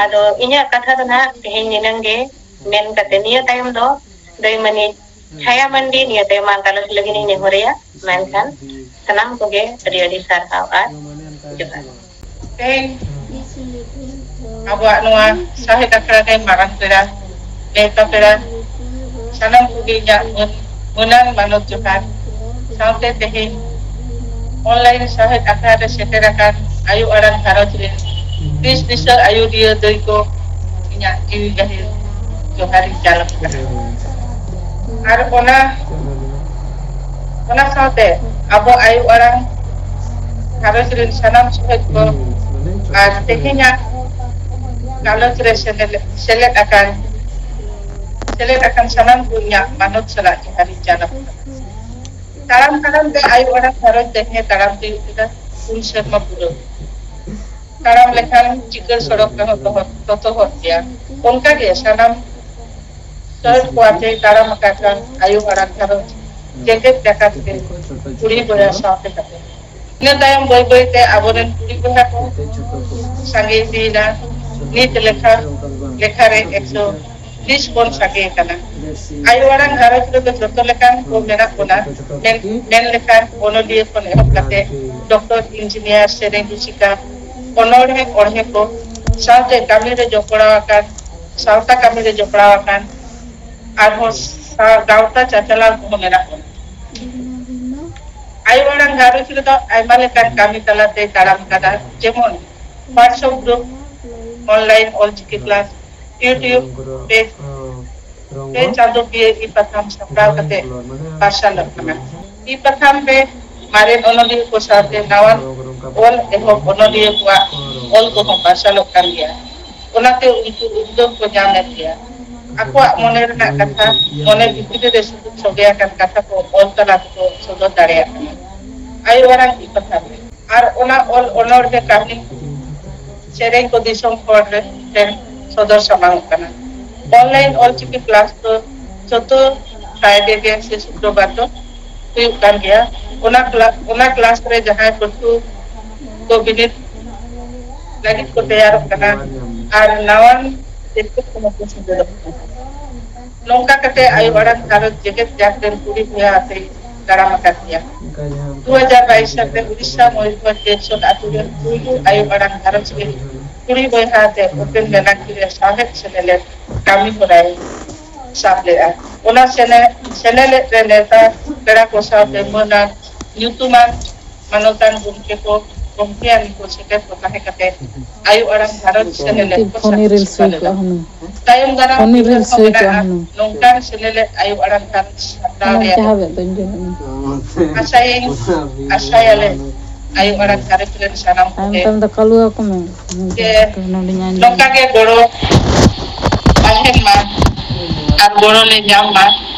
ᱟᱫᱚ ᱤᱧᱟᱹᱜ ᱠᱟᱛᱷᱟ ᱫᱚ ᱱᱟᱦᱟᱜ ᱛᱮᱦᱮᱧ ᱱᱤᱱᱟᱹᱝ ᱜᱮ ᱢᱮᱱ ᱠᱟᱛᱮ, ᱱᱤᱭᱟᱹ ᱛᱟᱭᱚᱢ ᱫᱚ ᱫᱟᱹᱭ ᱢᱟᱹᱱᱤᱡ ᱪᱷᱟᱭᱟ ᱢᱟᱱᱰᱤ ᱱᱤᱭᱟᱹ ᱛᱟᱭᱚᱢ ᱜᱟᱞᱚᱪ ᱞᱟᱹᱜᱤᱫ ᱤᱧ ᱱᱮᱦᱚᱨᱮᱭᱟ᱾ ᱢᱮᱱᱠᱷᱟᱱ ᱥᱟᱱᱟᱢ ᱠᱚᱜᱮ ᱟᱹᱰᱤ ᱟᱹᱰᱤ ᱥᱟᱨᱦᱟᱣ ᱟᱨ ᱡᱚᱦᱟᱨ᱾ ᱛᱮᱦᱮᱧ ᱟᱵᱚᱣᱟᱜ ᱱᱚᱣᱟ ᱥᱟᱶᱦᱮᱫ ᱟᱠᱷᱲᱟ ᱨᱮ ᱢᱟᱨᱟᱝ ᱯᱮᱲᱟ, ᱱᱮᱣᱛᱟ ᱯᱮᱲᱟ, ᱥᱟᱱᱟᱢ ᱠᱚᱜᱮ ᱤᱧᱟᱹᱜ ᱢᱟᱹᱱ, ᱢᱟᱹᱱᱟᱱ ᱢᱟᱱᱚᱛ ᱡᱚᱦᱟᱨ᱾ ᱥᱟᱶᱛᱮ ᱛᱮᱦᱮᱧ online ᱥᱟᱶᱦᱮᱫ ᱟᱠᱷᱲᱟ ᱨᱮ ᱥᱮᱴᱮᱨ ᱟᱠᱟᱱ ᱟᱭᱳ ᱟᱲᱟᱝ ᱜᱷᱟᱨᱚᱸᱡᱽ ᱨᱮᱱ ᱫᱤᱥ ᱫᱤᱥᱟᱹ ᱟᱭᱳ ᱫᱤᱭᱟᱹ ᱫᱟᱹᱭ ᱠᱚ, ᱤᱧᱟᱹᱜ ᱡᱤᱣᱤ ᱜᱟᱹᱦᱤᱨ ᱡᱚᱦᱟᱨ ᱤᱧ ᱪᱟᱞ ᱟᱠᱚ ᱠᱟᱱᱟ᱾ ᱟᱨ ᱚᱱᱟ, ᱚᱱᱟ ᱥᱟᱶᱛᱮ ᱟᱵᱚ ᱟᱭᱳ ᱟᱲᱟᱝ ᱜᱷᱟᱨᱚᱸᱡᱽ ᱨᱮᱱ ᱥᱟᱱᱟᱢ ᱥᱚᱦᱮᱫ ᱠᱚ ᱟᱨ ᱛᱮᱦᱮᱧᱟᱜ ᱜᱟᱞᱚᱪ ᱨᱮ ᱥᱮᱞᱮᱫ, ᱥᱮᱞᱮᱫ ᱟᱠᱟᱱ, ᱥᱮᱞᱮᱫ ᱟᱠᱟᱱ ᱥᱟᱱᱟᱢ ᱠᱚ ᱤᱧᱟᱹᱜ ᱢᱟᱱᱚᱛ ᱥᱟᱞᱟᱜ ᱡᱚᱦᱟᱨ ᱤᱧ ᱪᱟᱞ ᱟᱠᱚ ᱠᱟᱱᱟ᱾ ᱛᱟᱲᱟᱢ ᱛᱟᱲᱟᱢ ᱛᱮ ᱟᱭᱳ ᱟᱲᱟᱝ ᱜᱷᱟᱨᱚᱸᱡᱽ ᱛᱮᱦᱮᱧ ᱛᱟᱲᱟᱢ ᱛᱤᱭᱳᱜ ᱠᱮᱫᱟ ᱯᱩᱱ ᱥᱮᱨᱢᱟ ᱯᱩᱨᱟᱹᱣ᱾ ᱛᱟᱲᱟᱢ ᱞᱮᱠᱷᱟᱱ ᱪᱤᱠᱟᱹᱲ ᱥᱚᱲᱚᱠ ᱨᱮᱦᱚᱸ ᱛᱚᱦᱚᱫ, ᱛᱚᱛᱚᱦᱚᱫ ᱜᱮᱭᱟ᱾ ᱚᱱᱠᱟ ᱜᱮ ᱥᱟᱱᱟᱢ ᱥᱟᱹᱨ ᱠᱚ ᱟᱛᱮ ᱛᱟᱲᱟᱢ ᱟᱠᱟᱫ ᱠᱷᱟᱱ ᱟᱭᱳ ᱟᱲᱟᱝ ᱜᱷᱟᱨᱚᱸᱡᱽ ᱡᱮᱜᱮᱛ ᱡᱟᱠᱟᱛ ᱨᱮ ᱠᱩᱲᱤ ᱵᱚᱭᱦᱟ ᱥᱟᱶᱛᱮ ᱠᱟᱛᱮ᱾ ᱤᱱᱟᱹ ᱛᱟᱭᱚᱢ ᱵᱟᱹᱭ ᱵᱟᱹᱭ ᱛᱮ ᱟᱵᱚᱨᱮᱱ ᱠᱩᱲᱤ ᱵᱚᱭᱦᱟ ᱠᱚ ᱥᱟᱸᱜᱮ ᱤᱫᱤᱭᱮᱱᱟ᱾ ᱱᱤᱛ ᱞᱮᱠᱷᱟ, ᱞᱮᱠᱷᱟ ᱨᱮ ᱮᱠᱥᱚ ᱵᱤᱥ ᱵᱚᱱ ᱥᱟᱸᱜᱮ ᱟᱠᱟᱱᱟ᱾ ᱟᱭᱳ ᱟᱲᱟᱝ ᱜᱷᱟᱨᱚᱸᱡᱽ ᱨᱮᱫᱚ ᱡᱚᱛᱚ ᱞᱮᱠᱟᱱ ᱠᱚ ᱢᱮᱱᱟᱜ ᱵᱚᱱᱟ᱾ ᱢᱮᱱ, ᱢᱮᱱ ᱞᱮᱠᱷᱟᱱ ᱚᱱᱚᱞᱤᱭᱟᱹ ᱠᱷᱚᱱ ᱮᱦᱚᱵ ᱠᱟᱛᱮ ᱰᱚᱠᱴᱚᱨ, ᱤᱧᱡᱤᱱᱤᱭᱟᱨ, ᱥᱮᱨᱮᱧ ᱨᱩᱥᱤᱠᱟ, ᱚᱱᱚᱬᱦᱮ, ᱚᱬᱦᱮ ᱠᱚ ᱥᱟᱶᱛᱮ ᱠᱟᱹᱢᱤ ᱨᱮ ᱡᱚᱯᱲᱟᱣ ᱟᱠᱟᱱ, ᱥᱟᱶᱛᱟ ᱠᱟᱹᱢᱤ ᱨᱮ ᱡᱚᱯᱲᱟᱣ ᱟᱠᱟᱱ, ᱟᱨᱦᱚᱸ ᱥᱟ-, ᱜᱟᱶᱛᱟ ᱪᱟᱪᱟᱞᱟᱣ ᱠᱚᱦᱚᱸ ᱢᱮᱱᱟᱜ ᱵᱚᱱᱟ᱾ ᱟᱭᱳ ᱟᱲᱟᱝ ᱜᱷᱟᱨᱚᱸᱡᱽ ᱨᱮᱫᱚ ᱟᱭᱢᱟ ᱞᱮᱠᱟᱱ ᱠᱟᱹᱢᱤ ᱛᱟᱞᱟᱛᱮ ᱛᱟᱲᱟᱢ ᱠᱟᱫᱟ, ᱡᱮᱢᱚᱱ WhatsApp group, online Ol Chiki class, YouTube page, ᱯᱮ ᱪᱟᱸᱫᱚ ᱠᱤᱭᱟᱹ ᱤ ᱯᱟᱛᱷᱟᱢ ᱥᱟᱯᱲᱟᱣ ᱠᱟᱛᱮ ᱯᱟᱨᱥᱟᱞᱚᱜ ᱠᱟᱱᱟ᱾ ᱤ ᱯᱟᱛᱷᱟᱢ ᱨᱮ ᱢᱟᱨᱮᱱ ᱚᱱᱚᱞᱤᱭᱟᱹ ᱠᱚ ᱥᱟᱶᱛᱮ ᱱᱟᱣᱟᱱ ᱚᱞ ᱮᱦᱚᱵ ᱚᱱᱚᱞᱤᱭᱟᱹ ᱠᱚᱣᱟᱜ ᱚᱞ ᱠᱚᱦᱚᱸ ᱯᱟᱨᱥᱟᱞᱚᱜ ᱠᱟᱱ ᱜᱮᱭᱟ᱾ ᱚᱱᱟᱛᱮ ᱩᱱᱠᱩ ᱩᱫᱽᱜᱟᱹᱣ ᱠᱚ ᱧᱟᱢᱮᱫ ᱜᱮᱭᱟ᱾ ᱟᱠᱚᱣᱟᱜ ᱢᱚᱱᱮ ᱨᱮᱱᱟᱜ ᱠᱟᱛᱷᱟ, ᱢᱚᱱᱮ ᱵᱷᱤᱛᱨᱤ ᱨᱮ ᱥᱩᱫᱩ ᱥᱚᱜᱮ ᱟᱠᱟᱱ ᱠᱟᱛᱷᱟ ᱠᱚ ᱚᱞ ᱛᱟᱞᱟ ᱛᱮᱠᱚ ᱥᱚᱫᱚᱨ ᱫᱟᱲᱮᱭᱟᱜ ᱠᱟᱱᱟ᱾ ᱟᱭᱳ ᱟᱲᱟᱝ ᱤ ᱯᱟᱛᱷᱟᱢ ᱨᱮ᱾ ᱟᱨ ᱚᱱᱟ ᱚᱞ ᱚᱱᱚᱬᱦᱮ, ᱠᱟᱹᱦᱱᱤ, ᱥᱮᱨᱮᱧ ᱠᱚ ᱫᱤᱥᱚᱢ ᱦᱚᱲ ᱨᱮ ᱴᱷᱮᱱ ᱥᱚᱫᱚᱨ ᱥᱟᱢᱟᱝᱚᱜ ᱠᱟᱱᱟ᱾ Online ᱚᱞᱪᱤᱠᱤ class ᱫᱚ ᱡᱚᱛᱚ Friday ᱜᱮ ᱥᱮ ᱥᱩᱠᱨᱚᱵᱟᱨ ᱫᱚ ᱦᱩᱭᱩᱜ ᱠᱟᱱ ᱜᱮᱭᱟ᱾ ᱚᱱᱟ ᱠᱞᱟ-, ᱚᱱᱟ class ᱨᱮ ᱡᱟᱦᱟᱸᱭ ᱯᱟᱹᱴᱷᱩᱣᱟᱹ ᱠᱚ ᱵᱤᱱᱤᱰ ᱞᱟᱹᱜᱤᱫ ᱠᱚ ᱛᱮᱭᱟᱨᱚᱜ ᱠᱟᱱᱟ ᱟᱨ ᱱᱟᱣᱟᱱ ᱥᱮᱪᱮᱫ ᱠᱚᱦᱚᱸ ᱠᱚ ᱥᱮᱴᱮᱨᱚᱜ ᱠᱟᱱᱟ᱾ ᱱᱚᱝᱠᱟ ᱠᱟᱛᱮ ᱟᱭᱳ ᱟᱲᱟᱝ ᱜᱷᱟᱨᱚᱸᱡᱽ ᱡᱮᱜᱮᱛ ᱡᱟᱠ ᱨᱮᱱ ᱠᱩᱲᱤ ᱵᱚᱭᱦᱟ ᱟᱛᱮ ᱛᱟᱲᱟᱢ ᱟᱠᱟᱫ ᱜᱮᱭᱟ᱾ ᱫᱩ ᱦᱟᱡᱟᱨ ᱵᱟᱭᱤᱥ ᱥᱟᱞ ᱨᱮ ᱩᱲᱤᱥᱥᱟ ᱢᱚᱭᱩᱨᱵᱷᱚᱸᱡᱽ ᱡᱮᱞᱥᱚᱱ ᱟᱛᱳ ᱨᱮᱱ ᱯᱩᱭᱞᱩ ᱟᱭᱳ ᱟᱲᱟᱝ ᱜᱷᱟᱨᱚᱸᱡᱽ ᱨᱮ ᱠᱩᱲᱤ ᱵᱚᱭᱦᱟ ᱟᱛᱮ ᱳᱯᱮᱱ ᱢᱮᱞᱟᱠᱤ ᱨᱮ ᱥᱟᱶᱦᱮᱫ ᱥᱮᱱᱮᱞᱮᱫ ᱠᱟᱹᱢᱤ ᱦᱚᱨᱟᱭ ᱥᱟᱵ ᱞᱮᱫᱼᱟ᱾ ᱚᱱᱟ ᱥᱮᱱᱮ-, ᱥᱮᱱᱮᱞᱮᱫ ᱨᱮ ᱱᱮᱣᱛᱟ ᱯᱮᱲᱟ ᱠᱚ ᱥᱟᱶᱛᱮ ᱢᱟᱹᱱᱟᱱ ᱧᱩᱛᱩᱢᱟᱱ ᱢᱟᱱᱚᱛᱟᱱ ᱜᱚᱢᱠᱮ ᱠᱚ, ᱜᱚᱢᱠᱮᱭᱟᱱ ᱠᱚ ᱥᱮᱴᱮᱨ ᱠᱚ ᱛᱟᱦᱮᱸ ᱠᱟᱛᱮ ᱟᱭᱳ ᱟᱲᱟᱝ ᱜᱷᱟᱨᱚᱸᱡᱽ ᱥᱮᱱᱮᱞᱮᱫ ᱠᱚ ᱯᱷᱳᱱᱤ ᱨᱤᱞᱥ ᱥᱟᱹᱠᱷᱤ ᱦᱩᱭ ᱠᱚᱜᱼᱟ ᱥᱤᱨᱯᱟᱹ ᱞᱮᱫᱟ᱾ ᱦᱩᱱᱟᱹᱝ᱾ ᱛᱟᱭᱚᱢ ᱫᱟᱨᱟᱢ ᱯᱷᱳᱱᱤ ᱩᱭᱦᱟᱹᱨ ᱨᱤᱞᱥ ᱦᱚᱸ ᱦᱩᱭ ᱠᱚᱜᱼᱟ ᱢᱮᱱᱟᱜᱼᱟ, ᱦᱩᱱᱟᱹᱝ᱾ ᱱᱚᱝᱠᱟᱱ ᱥᱮᱱᱮᱞᱮᱫ ᱟᱭᱳ ᱟᱲᱟᱝ ᱜᱷᱟᱨᱚᱸᱡᱽ ᱥᱟᱯᱲᱟᱣ ᱦᱩᱱᱟᱹᱝ ᱨᱮᱭᱟᱜ ᱪᱟᱦᱟᱵᱮᱫ ᱫᱚᱧ ᱡᱚᱢ ᱮᱫᱟ᱾ ᱟᱥᱟᱭᱟᱹᱧ, ᱟᱥᱟᱭᱟᱞᱮ ᱟᱭᱳ ᱟᱲᱟᱝ ᱜᱷᱟᱨᱚᱸᱡᱽ ᱨᱮᱱ ᱥᱟᱱᱟᱢ ᱛᱟᱭᱚᱢ ᱠᱚᱜᱮ ᱛᱟᱭᱚᱢ ᱫᱚ ᱠᱟᱞᱩᱣᱟ ᱠᱚ ᱢᱮ᱾ ᱡᱮ ᱱᱚᱰᱮᱧ ᱟᱸᱡᱚᱢ ᱱᱚᱝᱠᱟ ᱜᱮ ᱜᱚᱲᱚ ᱛᱟᱦᱮᱱ ᱢᱟ ᱟᱨ ᱜᱚᱲᱚ ᱞᱮ ᱧᱟᱢ ᱢᱟ,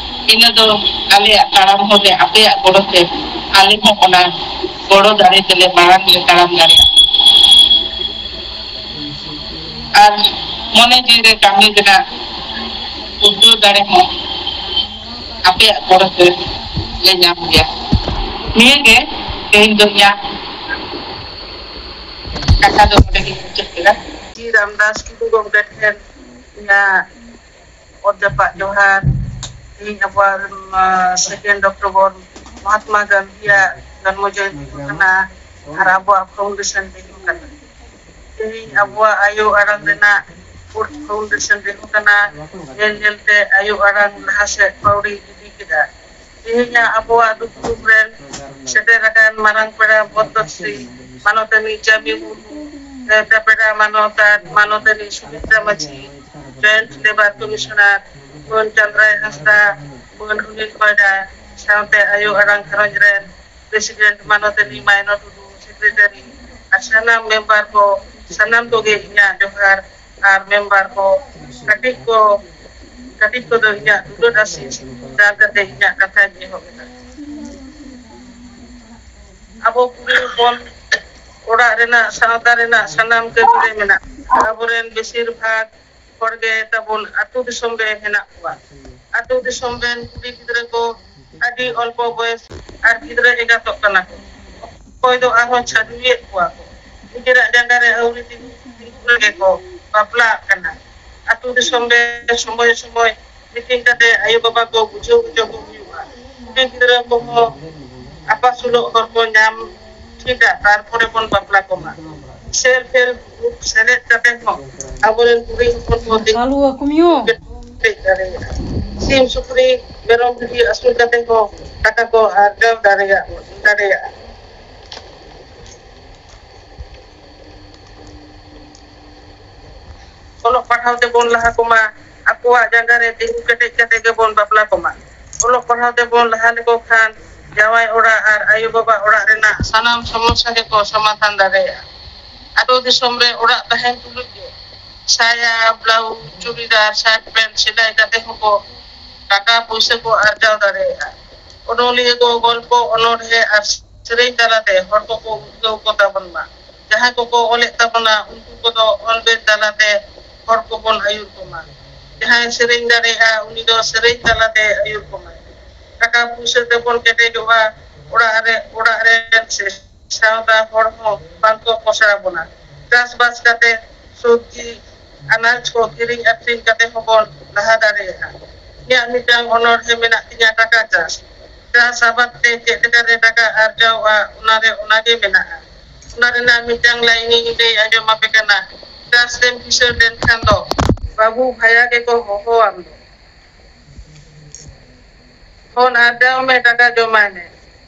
ᱤᱱᱟᱹ ᱫᱚ ᱟᱞᱮᱭᱟᱜ ᱛᱟᱲᱟᱢ ᱦᱚᱨ ᱨᱮ ᱟᱯᱮᱭᱟᱜ ᱜᱚᱲᱚ ᱛᱮ ᱟᱞᱮ ᱦᱚᱸ ᱚᱱᱟ ᱜᱚᱲᱚ ᱫᱟᱲᱮ ᱛᱮᱞᱮ ᱢᱟᱲᱟᱝ ᱞᱮ ᱛᱟᱲᱟᱢ ᱫᱟᱲᱮᱭᱟᱜᱼᱟ᱾ ᱟᱨ ᱢᱚᱱᱮ ᱡᱤᱣᱤ ᱨᱮ ᱠᱟᱹᱢᱤ ᱨᱮᱱᱟᱜ ᱩᱫᱽᱜᱟᱹᱣ ᱫᱟᱲᱮ ᱦᱚᱸ ᱟᱯᱮᱭᱟᱜ ᱜᱚᱲᱚ ᱛᱮ ᱞᱮ ᱧᱟᱢ ᱜᱮᱭᱟ᱾ ᱱᱤᱭᱟᱹ ᱜᱮ ᱛᱮᱦᱮᱧ ᱫᱚ ᱤᱧᱟᱹᱜ ᱠᱟᱛᱷᱟ ᱫᱚ ᱱᱚᱰᱮ ᱜᱤᱧ ᱢᱩᱪᱟᱹᱫ ᱠᱮᱫᱟ᱾ ᱡᱤ ᱨᱟᱢᱫᱟᱥ ᱴᱩᱰᱩ ᱜᱚᱢᱠᱮ ᱴᱷᱮᱱ ᱤᱧᱟᱹᱜ ᱚᱛ ᱡᱟᱯᱟᱜ ᱡᱚᱦᱟᱨ᱾ ᱛᱮᱦᱮᱧ ᱟᱵᱚᱣᱟᱜ, ᱟᱸ, ᱥᱮᱠᱮᱱᱰ ᱚᱠᱴᱳᱵᱚᱨ ᱢᱚᱦᱟᱛᱢᱟ ᱜᱟᱱᱫᱷᱤᱭᱟᱜ ᱡᱚᱱᱢᱚ ᱡᱚᱭᱚᱱᱛᱤ ᱦᱚᱸ ᱠᱟᱱᱟ ᱟᱨ ᱟᱵᱚᱣᱟᱜ ᱯᱷᱟᱣᱩᱱᱰᱮᱥᱚᱱ ᱰᱮ ᱦᱚᱸ ᱠᱟᱱᱟ᱾ ᱛᱮᱦᱮᱧ ᱟᱵᱚᱣᱟᱜ ᱟᱭᱳ ᱟᱲᱟᱝ ᱨᱮᱱᱟᱜ ᱯᱷᱳᱨᱛᱷ ᱯᱷᱟᱣᱩᱱᱰᱮᱥᱚᱱ ᱰᱮ ᱦᱚᱸ ᱠᱟᱱᱟ᱾ ᱧᱮᱞ ᱧᱮᱞᱛᱮ ᱟᱭᱳ ᱟᱲᱟᱝ ᱞᱟᱦᱟ ᱥᱮᱫ ᱯᱟᱹᱣᱲᱤ ᱤᱫᱤ ᱠᱮᱫᱟ᱾ ᱛᱮᱦᱮᱧᱟᱜ ᱟᱵᱚᱣᱟᱜ ᱫᱩᱯᱲᱩᱵ ᱨᱮᱱ ᱥᱮᱴᱮᱨ ᱟᱠᱟᱱ ᱢᱟᱨᱟᱝ ᱯᱮᱲᱟ ᱵᱚᱫᱽᱫᱚᱥᱨᱤ ᱢᱟᱱᱚᱛᱟᱱᱤ ᱡᱟᱢᱤ ᱢᱩᱨᱢᱩ, ᱫᱮᱵᱮᱰᱟ ᱢᱟᱱᱚᱛᱟᱱ ᱢᱟᱱᱚᱛᱟᱱᱤ ᱥᱩᱢᱤᱛᱨᱟ ᱢᱟᱹᱡᱷᱤ, ᱡᱚᱭᱮᱱᱴ ᱞᱮᱵᱟᱨ ᱠᱚᱢᱤᱥᱚᱱᱟᱨ ᱢᱟᱹᱱ ᱪᱟᱸᱫᱽᱨᱟᱭ ᱦᱟᱸᱥᱫᱟ, ᱢᱟᱹᱱ ᱚᱱᱤᱞ ᱵᱟᱰᱟ, ᱥᱟᱶᱛᱮ ᱟᱭᱳ ᱟᱲᱟᱝ ᱜᱷᱟᱨᱚᱸᱡᱽ ᱨᱮᱱ ᱯᱨᱮᱥᱤᱰᱮᱱᱴ ᱢᱟᱱᱚᱛᱟᱱᱤ ᱢᱟᱭᱱᱟ ᱴᱩᱰᱩ, ᱥᱮᱠᱨᱮᱴᱟᱨᱤ ᱟᱨ ᱥᱟᱱᱟᱢ ᱢᱮᱢᱵᱟᱨ ᱠᱚ, ᱥᱟᱱᱟᱢ ᱠᱚᱜᱮ ᱤᱧᱟᱹᱜ ᱡᱚᱦᱟᱨ᱾ ᱟᱨ ᱢᱮᱢᱵᱟᱨ ᱠᱚ, ᱠᱟᱹᱴᱤᱡ ᱠᱚ, ᱠᱟᱹᱴᱤᱡ ᱠᱚᱫᱚ ᱤᱧᱟᱹᱜ ᱫᱩᱞᱟᱹᱲ ᱟᱥᱤᱥ ᱪᱟᱞ ᱠᱟᱛᱮ ᱤᱧᱟᱹᱜ ᱠᱟᱛᱷᱟᱧ ᱮᱦᱚᱵ ᱮᱫᱟ᱾ ᱟᱵᱚ ᱠᱩᱲᱤ ᱦᱚᱯᱚᱱ ᱚᱲᱟᱜ ᱨᱮᱱᱟᱜ, ᱥᱟᱶᱛᱟ ᱨᱮᱱᱟᱜ ᱥᱟᱱᱟᱢ ᱠᱟᱹᱢᱤ ᱨᱮ ᱢᱮᱱᱟᱜ ᱵᱚᱱᱟ᱾ ᱟᱵᱚᱨᱮᱱ ᱵᱮᱥᱤᱨ ᱵᱷᱟᱜᱽ ᱦᱚᱲ ᱜᱮ ᱛᱟᱵᱚᱱ ᱟᱹᱛᱩ ᱫᱤᱥᱚᱢ ᱨᱮ ᱦᱮᱱᱟᱜ ᱠᱚᱣᱟ᱾ ᱟᱹᱛᱩ ᱫᱤᱥᱚᱢ ᱨᱮᱱ ᱠᱩᱲᱤ ᱜᱤᱫᱽᱨᱟᱹ ᱠᱚ ᱟᱹᱰᱤ ᱚᱞᱯᱚ ᱵᱚᱭᱮᱥ ᱟᱨ ᱜᱤᱫᱽᱨᱟᱹ ᱮᱸᱜᱟᱛᱚᱜ ᱠᱟᱱᱟ ᱠᱚ᱾ ᱚᱠᱚᱭ ᱫᱚ ᱟᱨᱦᱚᱸ ᱪᱷᱟᱹᱰᱣᱤᱭᱮᱫ ᱠᱚᱣᱟ ᱠᱚ᱾ ᱱᱤᱡᱮᱨᱟᱜ ᱡᱟᱸᱜᱟ ᱨᱮ ᱟᱹᱣᱨᱤ ᱛᱤᱸᱜᱩ ᱛᱤᱸᱜᱩ ᱨᱮᱜᱮ ᱠᱚ ᱵᱟᱯᱞᱟᱜ ᱠᱟᱱᱟ᱾ ᱟᱹᱛᱩ ᱫᱤᱥᱚᱢ ᱨᱮ ᱥᱚᱢᱚᱭ ᱥᱚᱢᱚᱭ ᱢᱤᱴᱤᱝ ᱠᱟᱛᱮ ᱟᱭᱳ ᱵᱟᱵᱟ ᱠᱚ ᱵᱩᱡᱷᱟᱹᱣ ᱦᱚᱪᱚ ᱠᱚ ᱦᱩᱭᱩᱜᱼᱟ᱾ ᱠᱩᱲᱤ ᱜᱤᱫᱽᱨᱟᱹ ᱠᱚᱦᱚᱸ ᱟᱯᱟᱥᱩᱞᱚᱜ ᱦᱚᱨ ᱠᱚ ᱧᱟᱢ ᱴᱷᱤᱠᱟ, ᱛᱟᱨᱯᱚᱨᱮ ᱵᱚᱱ ᱵᱟᱯᱞᱟ ᱠᱚᱢᱟ᱾ ᱥᱮᱞᱯ ᱦᱮᱞᱯ ᱜᱨᱩᱯ ᱥᱮᱞᱮᱫ ᱠᱟᱛᱮ ᱦᱚᱸ ᱟᱵᱚᱨᱮᱱ ᱠᱩᱲᱤ ᱦᱚᱯᱚᱱ ᱠᱚ ᱫᱤᱠ ᱠᱟᱞᱩ ᱟᱠᱩᱢᱤᱭᱚ᱾ ᱠᱮᱴᱮᱡ ᱫᱟᱲᱮᱭᱟᱜᱼᱟ᱾ ᱥᱤᱢ ᱥᱩᱠᱨᱤ ᱢᱮᱨᱚᱢ ᱵᱷᱤᱰᱤ ᱟᱹᱥᱩᱞ ᱠᱟᱛᱮ ᱦᱚᱸ ᱴᱟᱠᱟ ᱠᱚ ᱟᱨᱡᱟᱣ ᱫᱟᱲᱮᱭᱟᱜ, ᱫᱟᱲᱮᱭᱟᱜᱼᱟ᱾ ᱚᱞᱚᱜ ᱯᱟᱲᱦᱟᱣ ᱛᱮᱵᱚᱱ ᱞᱟᱦᱟ ᱠᱚᱢᱟ, ᱟᱠᱚᱣᱟᱜ ᱡᱟᱸᱜᱟ ᱨᱮ ᱛᱤᱸᱜᱩ ᱠᱮᱴᱮᱡ ᱠᱟᱛᱮ ᱜᱮᱵᱚᱱ ᱵᱟᱯᱞᱟ ᱠᱚᱢᱟ᱾ ᱚᱞᱚᱜ ᱯᱟᱲᱦᱟᱣ ᱛᱮᱵᱚᱱ ᱞᱟᱦᱟ ᱞᱮᱠᱚ ᱠᱷᱟᱱ ᱡᱟᱶᱟᱭ ᱚᱲᱟᱜ ᱟᱨ ᱟᱭᱳ ᱵᱟᱵᱟ ᱚᱲᱟᱜ ᱨᱮᱱᱟᱜ ᱥᱟᱱᱟᱢ ᱥᱚᱢᱚᱥᱥᱟ ᱜᱮᱠᱚ ᱥᱚᱢᱟᱫᱷᱟᱱ ᱫᱟᱲᱮᱭᱟᱜᱼᱟ᱾ ᱟᱛᱳ ᱫᱤᱥᱚᱢ ᱨᱮ ᱚᱲᱟᱜ ᱛᱟᱦᱮᱱ ᱛᱩᱞᱩᱡ ᱜᱮ ᱥᱟᱭᱟ, ᱵᱞᱟᱣᱩᱡᱽ, ᱪᱩᱲᱤᱫᱟᱨ, ᱥᱟᱨᱴ ᱯᱮᱱᱴ ᱥᱤᱞᱟᱭ ᱠᱟᱛᱮ ᱦᱚᱸᱠᱚ ᱴᱟᱠᱟ ᱯᱩᱭᱥᱟᱹ ᱠᱚ ᱟᱨᱡᱟᱣ ᱫᱟᱲᱮᱭᱟᱜᱼᱟ᱾ ᱚᱱᱚᱞᱤᱭᱟᱹ ᱠᱚ ᱜᱚᱞᱯᱚ, ᱚᱱᱚᱬᱦᱮ ᱟᱨ ᱥᱮᱨᱮᱧ ᱛᱟᱞᱟᱛᱮ ᱦᱚᱲ ᱠᱚᱠᱚ ᱩᱫᱽᱜᱟᱹᱣ ᱠᱚ ᱛᱟᱵᱚᱱ ᱢᱟ᱾ ᱡᱟᱦᱟᱸᱭ ᱠᱚᱠᱚ ᱚᱞᱮᱫ ᱛᱟᱵᱚᱱᱟ, ᱩᱱᱠᱩ ᱠᱚᱫᱚ ᱚᱞ ᱵᱮᱞ ᱛᱟᱞᱟᱛᱮ ᱦᱚᱲ ᱠᱚᱵᱚᱱ ᱟᱹᱭᱩᱨ ᱠᱚᱢᱟ᱾ ᱡᱟᱦᱟᱸᱭ ᱥᱮᱨᱮᱧ ᱫᱟᱲᱮᱭᱟᱜᱼᱟ, ᱩᱱᱤ ᱫᱚ ᱥᱮᱨᱮᱧ ᱛᱟᱞᱟᱛᱮ ᱟᱹᱭᱩᱨ ᱠᱚᱢᱟᱭ᱾ ᱴᱟᱠᱟ ᱯᱩᱭᱥᱟᱹ ᱛᱮᱵᱚᱱ ᱠᱮᱴᱮᱡᱚᱜᱼᱟ, ᱚᱲᱟᱜ ᱨᱮ, ᱚᱲᱟᱜ ᱨᱮᱱ ᱥᱮ ᱥᱟᱶᱛᱟ ᱦᱚᱲ ᱦᱚᱸ ᱵᱟᱝᱠᱚ ᱯᱚᱥᱲᱟ ᱵᱚᱱᱟ᱾ ᱪᱟᱥᱵᱟᱥ ᱠᱟᱛᱮ ᱥᱚᱵᱽᱡᱤ ᱟᱱᱟᱡ ᱠᱚ ᱠᱤᱨᱤᱧ ᱟᱹᱠᱷᱨᱤᱧ ᱠᱟᱛᱮ ᱦᱚᱸᱵᱚᱱ ᱞᱟᱦᱟ ᱫᱟᱲᱮᱭᱟᱜᱼᱟ᱾ ᱤᱧᱟᱹᱜ ᱢᱤᱫᱴᱟᱝ ᱚᱱᱚᱬᱦᱮ ᱢᱮᱱᱟᱜ ᱛᱤᱧᱟ, ᱴᱟᱠᱟ ᱪᱟᱥ᱾ ᱪᱟᱥ ᱟᱵᱟᱫ ᱛᱮ ᱪᱮᱫ ᱞᱮᱠᱟᱨᱮ ᱴᱟᱠᱟ ᱟᱨᱡᱟᱣᱼᱟ, ᱚᱱᱟᱨᱮ, ᱚᱱᱟᱜᱮ ᱢᱮᱱᱟᱜᱼᱟ᱾ ᱚᱱᱟ ᱨᱮᱱᱟᱜ ᱢᱤᱫᱴᱟᱝ ᱞᱟᱭᱤᱱ ᱤᱧ ᱞᱟᱹᱭ ᱟᱸᱡᱚᱢ ᱟᱯᱮ ᱠᱟᱱᱟ᱾ ᱪᱟᱥ ᱛᱮᱢ ᱠᱤᱥᱟᱹᱬ ᱞᱮᱱᱠᱷᱟᱱ ᱫᱚ ᱵᱟᱹᱵᱩ ᱵᱷᱟᱭᱟ ᱜᱮᱠᱚ ᱦᱚᱦᱚᱣᱟᱢ ᱫᱚ᱾ ᱫᱷᱚᱱ ᱟᱨᱡᱟᱣ ᱢᱮ, ᱴᱟᱠᱟ ᱡᱚᱢᱟᱭ ᱢᱮ,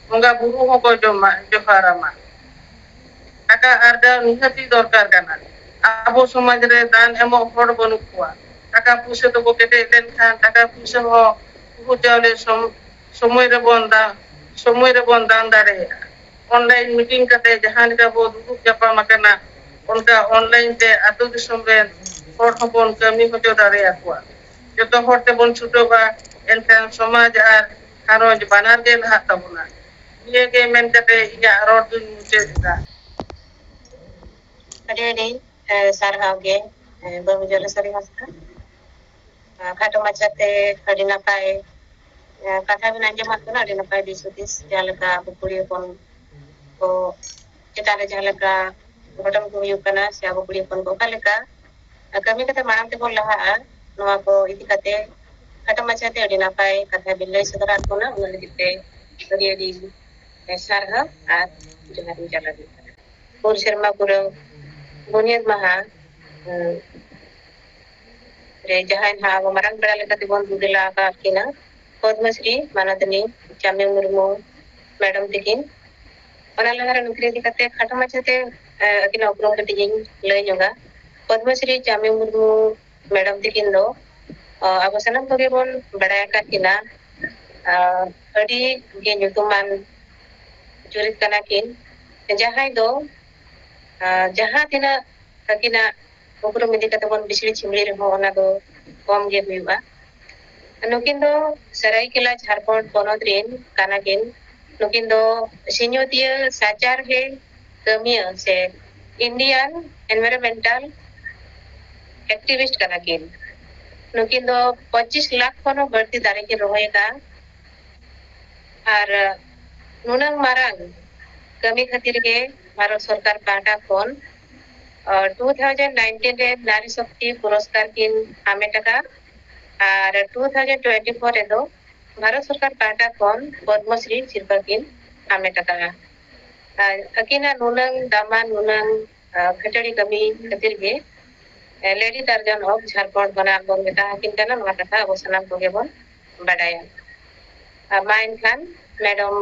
ᱵᱚᱸᱜᱟ ᱵᱩᱨᱩ ᱦᱚᱸᱠᱚ ᱡᱚᱢᱟ, ᱡᱚᱦᱟᱨᱟᱢᱟ᱾ ᱴᱟᱠᱟ ᱟᱨᱡᱟᱣ ᱱᱤᱦᱟᱹᱛᱤ ᱫᱚᱨᱠᱟᱨ ᱠᱟᱱᱟ᱾ ᱟᱵᱚ ᱥᱚᱢᱟᱡᱽ ᱨᱮ ᱫᱟᱱ ᱮᱢᱚᱜ ᱦᱚᱲ ᱵᱟᱹᱱᱩᱜ ᱠᱚᱣᱟ᱾ ᱴᱟᱠᱟ ᱯᱩᱭᱥᱟᱹ ᱛᱮᱵᱚ ᱠᱮᱴᱮᱡ ᱞᱮᱱᱠᱷᱟᱱ ᱴᱟᱠᱟ ᱯᱩᱭᱥᱟᱹ ᱦᱚᱸ ᱦᱩᱲᱩ ᱪᱟᱣᱞᱮ ᱥᱚᱢ-, ᱥᱚᱢᱚᱭ ᱨᱮᱵᱚᱱ ᱫᱟ-, ᱥᱚᱢᱚᱭ ᱨᱮᱵᱚᱱ ᱫᱟᱱ ᱫᱟᱲᱮᱭᱟᱜᱼᱟ᱾ ᱚᱱᱞᱟᱭᱤᱱ ᱢᱤᱴᱤᱝ ᱠᱟᱛᱮ ᱡᱟᱦᱟᱸ ᱞᱮᱠᱟ ᱵᱚ ᱫᱩᱲᱩᱵ ᱧᱟᱯᱟᱢ ᱟᱠᱟᱱᱟ, ᱚᱱᱠᱟ ᱚᱱᱞᱟᱭᱤᱱ ᱛᱮ ᱟᱹᱛᱩ ᱫᱤᱥᱚᱢ ᱨᱮᱱ ᱦᱚᱲ ᱦᱚᱸᱵᱚᱱ ᱠᱟᱹᱢᱤ ᱦᱚᱪᱚ ᱫᱟᱲᱮᱭᱟᱠᱚᱣᱟ᱾ ᱡᱚᱛᱚ ᱦᱚᱲ ᱛᱮᱵᱚᱱ ᱪᱷᱩᱴᱟᱹᱣᱟ, ᱮᱱᱠᱷᱟᱱ ᱥᱚᱢᱟᱡᱽ ᱟᱨ ᱜᱷᱟᱨᱚᱸᱡᱽ ᱵᱟᱱᱟᱨ ᱜᱮ ᱞᱟᱦᱟᱜ ᱛᱟᱵᱚᱱᱟ᱾ ᱱᱤᱭᱟᱹ ᱜᱮ ᱢᱮᱱ ᱠᱟᱛᱮ ᱤᱧᱟᱹᱜ ᱨᱚᱲ ᱫᱩᱧ ᱢᱩᱪᱟᱹᱫ ᱮᱫᱟ᱾ ᱟᱹᱰᱤ ᱟᱹᱰᱤ, ᱮ, ᱥᱟᱨᱦᱟᱣ ᱜᱮ, ᱮ, ᱵᱟᱹᱵᱩ ᱡᱚᱞᱮᱥᱚᱨᱤ ᱦᱟᱸᱥᱫᱟ᱾ ᱮ, ᱠᱷᱟᱴᱚ ᱢᱟᱪᱷᱟᱛᱮ ᱟᱹᱰᱤ ᱱᱟᱯᱟᱭ, ᱮ, ᱠᱟᱛᱷᱟ ᱵᱤᱱ ᱟᱸᱡᱚᱢᱟᱫ ᱵᱚᱱᱟ, ᱟᱹᱰᱤ ᱱᱟᱯᱟᱭ ᱫᱤᱥ ᱦᱩᱫᱤᱥ, ᱡᱟᱦᱟᱸ ᱞᱮᱠᱟ ᱟᱵᱚ ᱠᱩᱲᱤ ᱦᱚᱯᱚᱱ ᱠᱚ ᱪᱮᱛᱟᱱ ᱨᱮ ᱡᱟᱦᱟᱸ ᱞᱮᱠᱟ ᱜᱷᱚᱴᱚᱱ ᱠᱚ ᱦᱩᱭᱩᱜ ᱠᱟᱱᱟ, ᱥᱮ ᱟᱵᱚ ᱠᱩᱲᱤ ᱦᱚᱯᱚᱱ ᱠᱚ ᱚᱠᱟ ᱞᱮᱠᱟ ᱠᱟᱹᱢᱤ ᱠᱟᱛᱮ ᱢᱟᱲᱟᱝ ᱛᱮᱵᱚᱱ ᱞᱟᱦᱟᱜᱼᱟ, ᱱᱚᱣᱟ ᱠᱚ ᱤᱫᱤ ᱠᱟᱛᱮ ᱠᱷᱟᱴᱚ ᱢᱟᱪᱷᱟᱛᱮ ᱟᱹᱰᱤ ᱱᱟᱯᱟᱭ ᱠᱟᱛᱷᱟ ᱵᱤᱱ ᱞᱟᱹᱭ ᱥᱚᱫᱚᱨᱟᱫ ᱵᱚᱱᱟ᱾ ᱚᱱᱟ ᱞᱟᱹᱜᱤᱫ ᱛᱮ ᱟᱹᱰᱤ ᱟᱹᱰᱤ ᱥᱟᱨᱦᱟᱣ ᱟᱨ ᱡᱚᱦᱟᱨ ᱤᱧ ᱪᱟᱞ ᱟᱹᱵᱤᱱ ᱠᱟᱱᱟ᱾ ᱯᱩᱱ ᱥᱮᱨᱢᱟ ᱯᱩᱨᱟᱹᱣ ᱵᱩᱱᱤᱭᱟᱹᱫ ᱢᱟᱦᱟ, ᱩᱸ, ᱨᱮ ᱡᱟᱦᱟᱸᱭ ᱱᱟᱦᱟᱜ ᱟᱵᱚ ᱢᱟᱨᱟᱝ ᱯᱮᱲᱟ ᱞᱮᱠᱟ ᱛᱮᱵᱚᱱ ᱫᱩᱞᱟᱹᱲ ᱟᱠᱟᱫ ᱠᱤᱱᱟ, ᱯᱚᱫᱽᱢᱚᱥᱨᱤ ᱢᱟᱱᱚᱛᱟᱱᱤ ᱪᱟᱢᱤ ᱢᱩᱨᱢᱩ ᱢᱮᱰᱟᱢ ᱛᱟᱹᱠᱤᱱ᱾ ᱚᱱᱟ ᱞᱟᱦᱟᱨᱮ ᱱᱩᱠᱤᱱ ᱤᱫᱤ ᱠᱟᱛᱮ ᱠᱷᱟᱴᱚ ᱢᱟᱪᱷᱟᱛᱮ, ᱮ, ᱟᱹᱠᱤᱱᱟᱜ ᱩᱯᱨᱩᱢ ᱠᱟᱹᱴᱤᱡ ᱤᱧ ᱞᱟᱹᱭ ᱧᱚᱜᱟ᱾ ᱯᱚᱫᱽᱢᱚᱥᱨᱤ ᱪᱟᱢᱤ ᱢᱩᱨᱢᱩ ᱢᱮᱰᱟᱢ ᱛᱟᱹᱠᱤᱱ ᱫᱚ, ᱮ, ᱟᱵᱚ ᱥᱟᱱᱟᱢ ᱠᱚᱜᱮ ᱵᱚᱱ ᱵᱟᱲᱟᱭ ᱟᱠᱟᱫ ᱠᱤᱱᱟ, ᱮ, ᱟᱹᱰᱤ ᱜᱮ ᱧᱩᱛᱩᱢᱟᱱ ᱪᱩᱨᱤᱛ ᱠᱟᱱᱟ ᱠᱤᱱ, ᱡᱟᱦᱟᱸᱭ ᱫᱚ, ᱮ, ᱡᱟᱦᱟᱸ ᱛᱤᱱᱟᱹᱜ ᱟᱹᱠᱤᱱᱟᱜ ᱩᱯᱨᱩᱢ ᱤᱫᱤ ᱠᱟᱛᱮ ᱵᱚᱱ ᱵᱤᱥᱲᱤ ᱪᱷᱤᱢᱲᱤ ᱨᱮᱦᱚᱸ ᱚᱱᱟ ᱫᱚ ᱠᱚᱢ ᱜᱮ ᱦᱩᱭᱩᱜᱼᱟ᱾ ᱱᱩᱠᱤᱱ ᱫᱚ ᱥᱟᱹᱨᱟᱹᱭᱠᱮᱞᱟ ᱡᱷᱟᱲᱠᱷᱚᱸᱰ ᱯᱚᱱᱚᱛ ᱨᱤᱱ ᱠᱟᱱᱟ ᱠᱤᱱ᱾ ᱱᱩᱠᱤᱱ ᱫᱚ ᱥᱤᱧᱚᱛᱤᱭᱟᱹ ᱥᱟᱪᱟᱨᱦᱮ ᱠᱟᱹᱢᱤᱭᱟᱹ ᱥᱮ Indian environmental activist ᱠᱟᱱᱟ ᱠᱤᱱ᱾ ᱱᱩᱠᱤᱱ ᱫᱚ ᱯᱚᱸᱪᱤᱥ ᱞᱟᱠᱷ ᱠᱷᱚᱱ ᱦᱚᱸ ᱵᱟᱹᱲᱛᱤ ᱫᱟᱨᱮ ᱠᱤᱱ ᱨᱚᱦᱚᱭ ᱟᱠᱟᱫᱼᱟ᱾ ᱟᱨ ᱱᱩᱱᱟᱹᱝ ᱢᱟᱨᱟᱝ ᱠᱟᱹᱢᱤ ᱠᱷᱟᱹᱛᱤᱨ ᱜᱮ ᱵᱷᱟᱨᱚᱛ ᱥᱚᱨᱠᱟᱨ ᱯᱟᱦᱴᱟ ᱠᱷᱚᱱ ᱴᱩ ᱛᱷᱟᱣᱡᱮᱱᱰ ᱱᱟᱭᱤᱱᱴᱤᱱ ᱨᱮ ᱱᱟᱨᱤ ᱥᱚᱠᱛᱤ ᱯᱩᱨᱚᱥᱠᱟᱨ ᱠᱤᱱ ᱦᱟᱢᱮᱴ ᱟᱠᱟᱫᱼᱟ᱾ ᱟᱨ ᱴᱩ ᱛᱷᱟᱣᱡᱮᱱᱰ ᱴᱩᱭᱮᱱᱴᱤ ᱯᱷᱳᱨ ᱨᱮᱫᱚ ᱵᱷᱟᱨᱚᱛ ᱥᱚᱨᱠᱟᱨ ᱯᱟᱦᱴᱟ ᱠᱷᱚᱱ ᱯᱚᱫᱽᱢᱚᱥᱨᱤ ᱥᱤᱨᱯᱟᱹ ᱠᱤᱱ ᱦᱟᱢᱮᱴ ᱟᱠᱟᱫᱼᱟ᱾ ᱟᱨ ᱟᱹᱠᱤᱱᱟᱜ ᱱᱩᱱᱟᱹᱝ ᱫᱟᱢᱟᱱ, ᱱᱩᱱᱟᱹᱝ ᱠᱷᱟᱹᱴᱟᱹᱲᱤ ᱠᱟᱹᱢᱤ ᱠᱷᱟᱹᱛᱤᱨ ᱜᱮ ᱞᱮᱰᱤ ᱴᱟᱨᱡᱟᱱ ᱚᱯᱷ ᱡᱷᱟᱲᱠᱷᱚᱸᱰ ᱵᱚᱱ ᱵᱚᱱ ᱢᱮᱛᱟ ᱟᱹᱠᱤᱱ ᱠᱟᱱᱟ᱾ ᱱᱚᱣᱟ ᱠᱟᱛᱷᱟ ᱟᱵᱚ ᱥᱟᱱᱟᱢ ᱠᱚᱜᱮ ᱵᱚᱱ ᱵᱟᱰᱟᱭᱟ᱾ ᱟᱨ ᱢᱟ ᱮᱱᱠᱷᱟᱱ ᱢᱮᱰᱟᱢ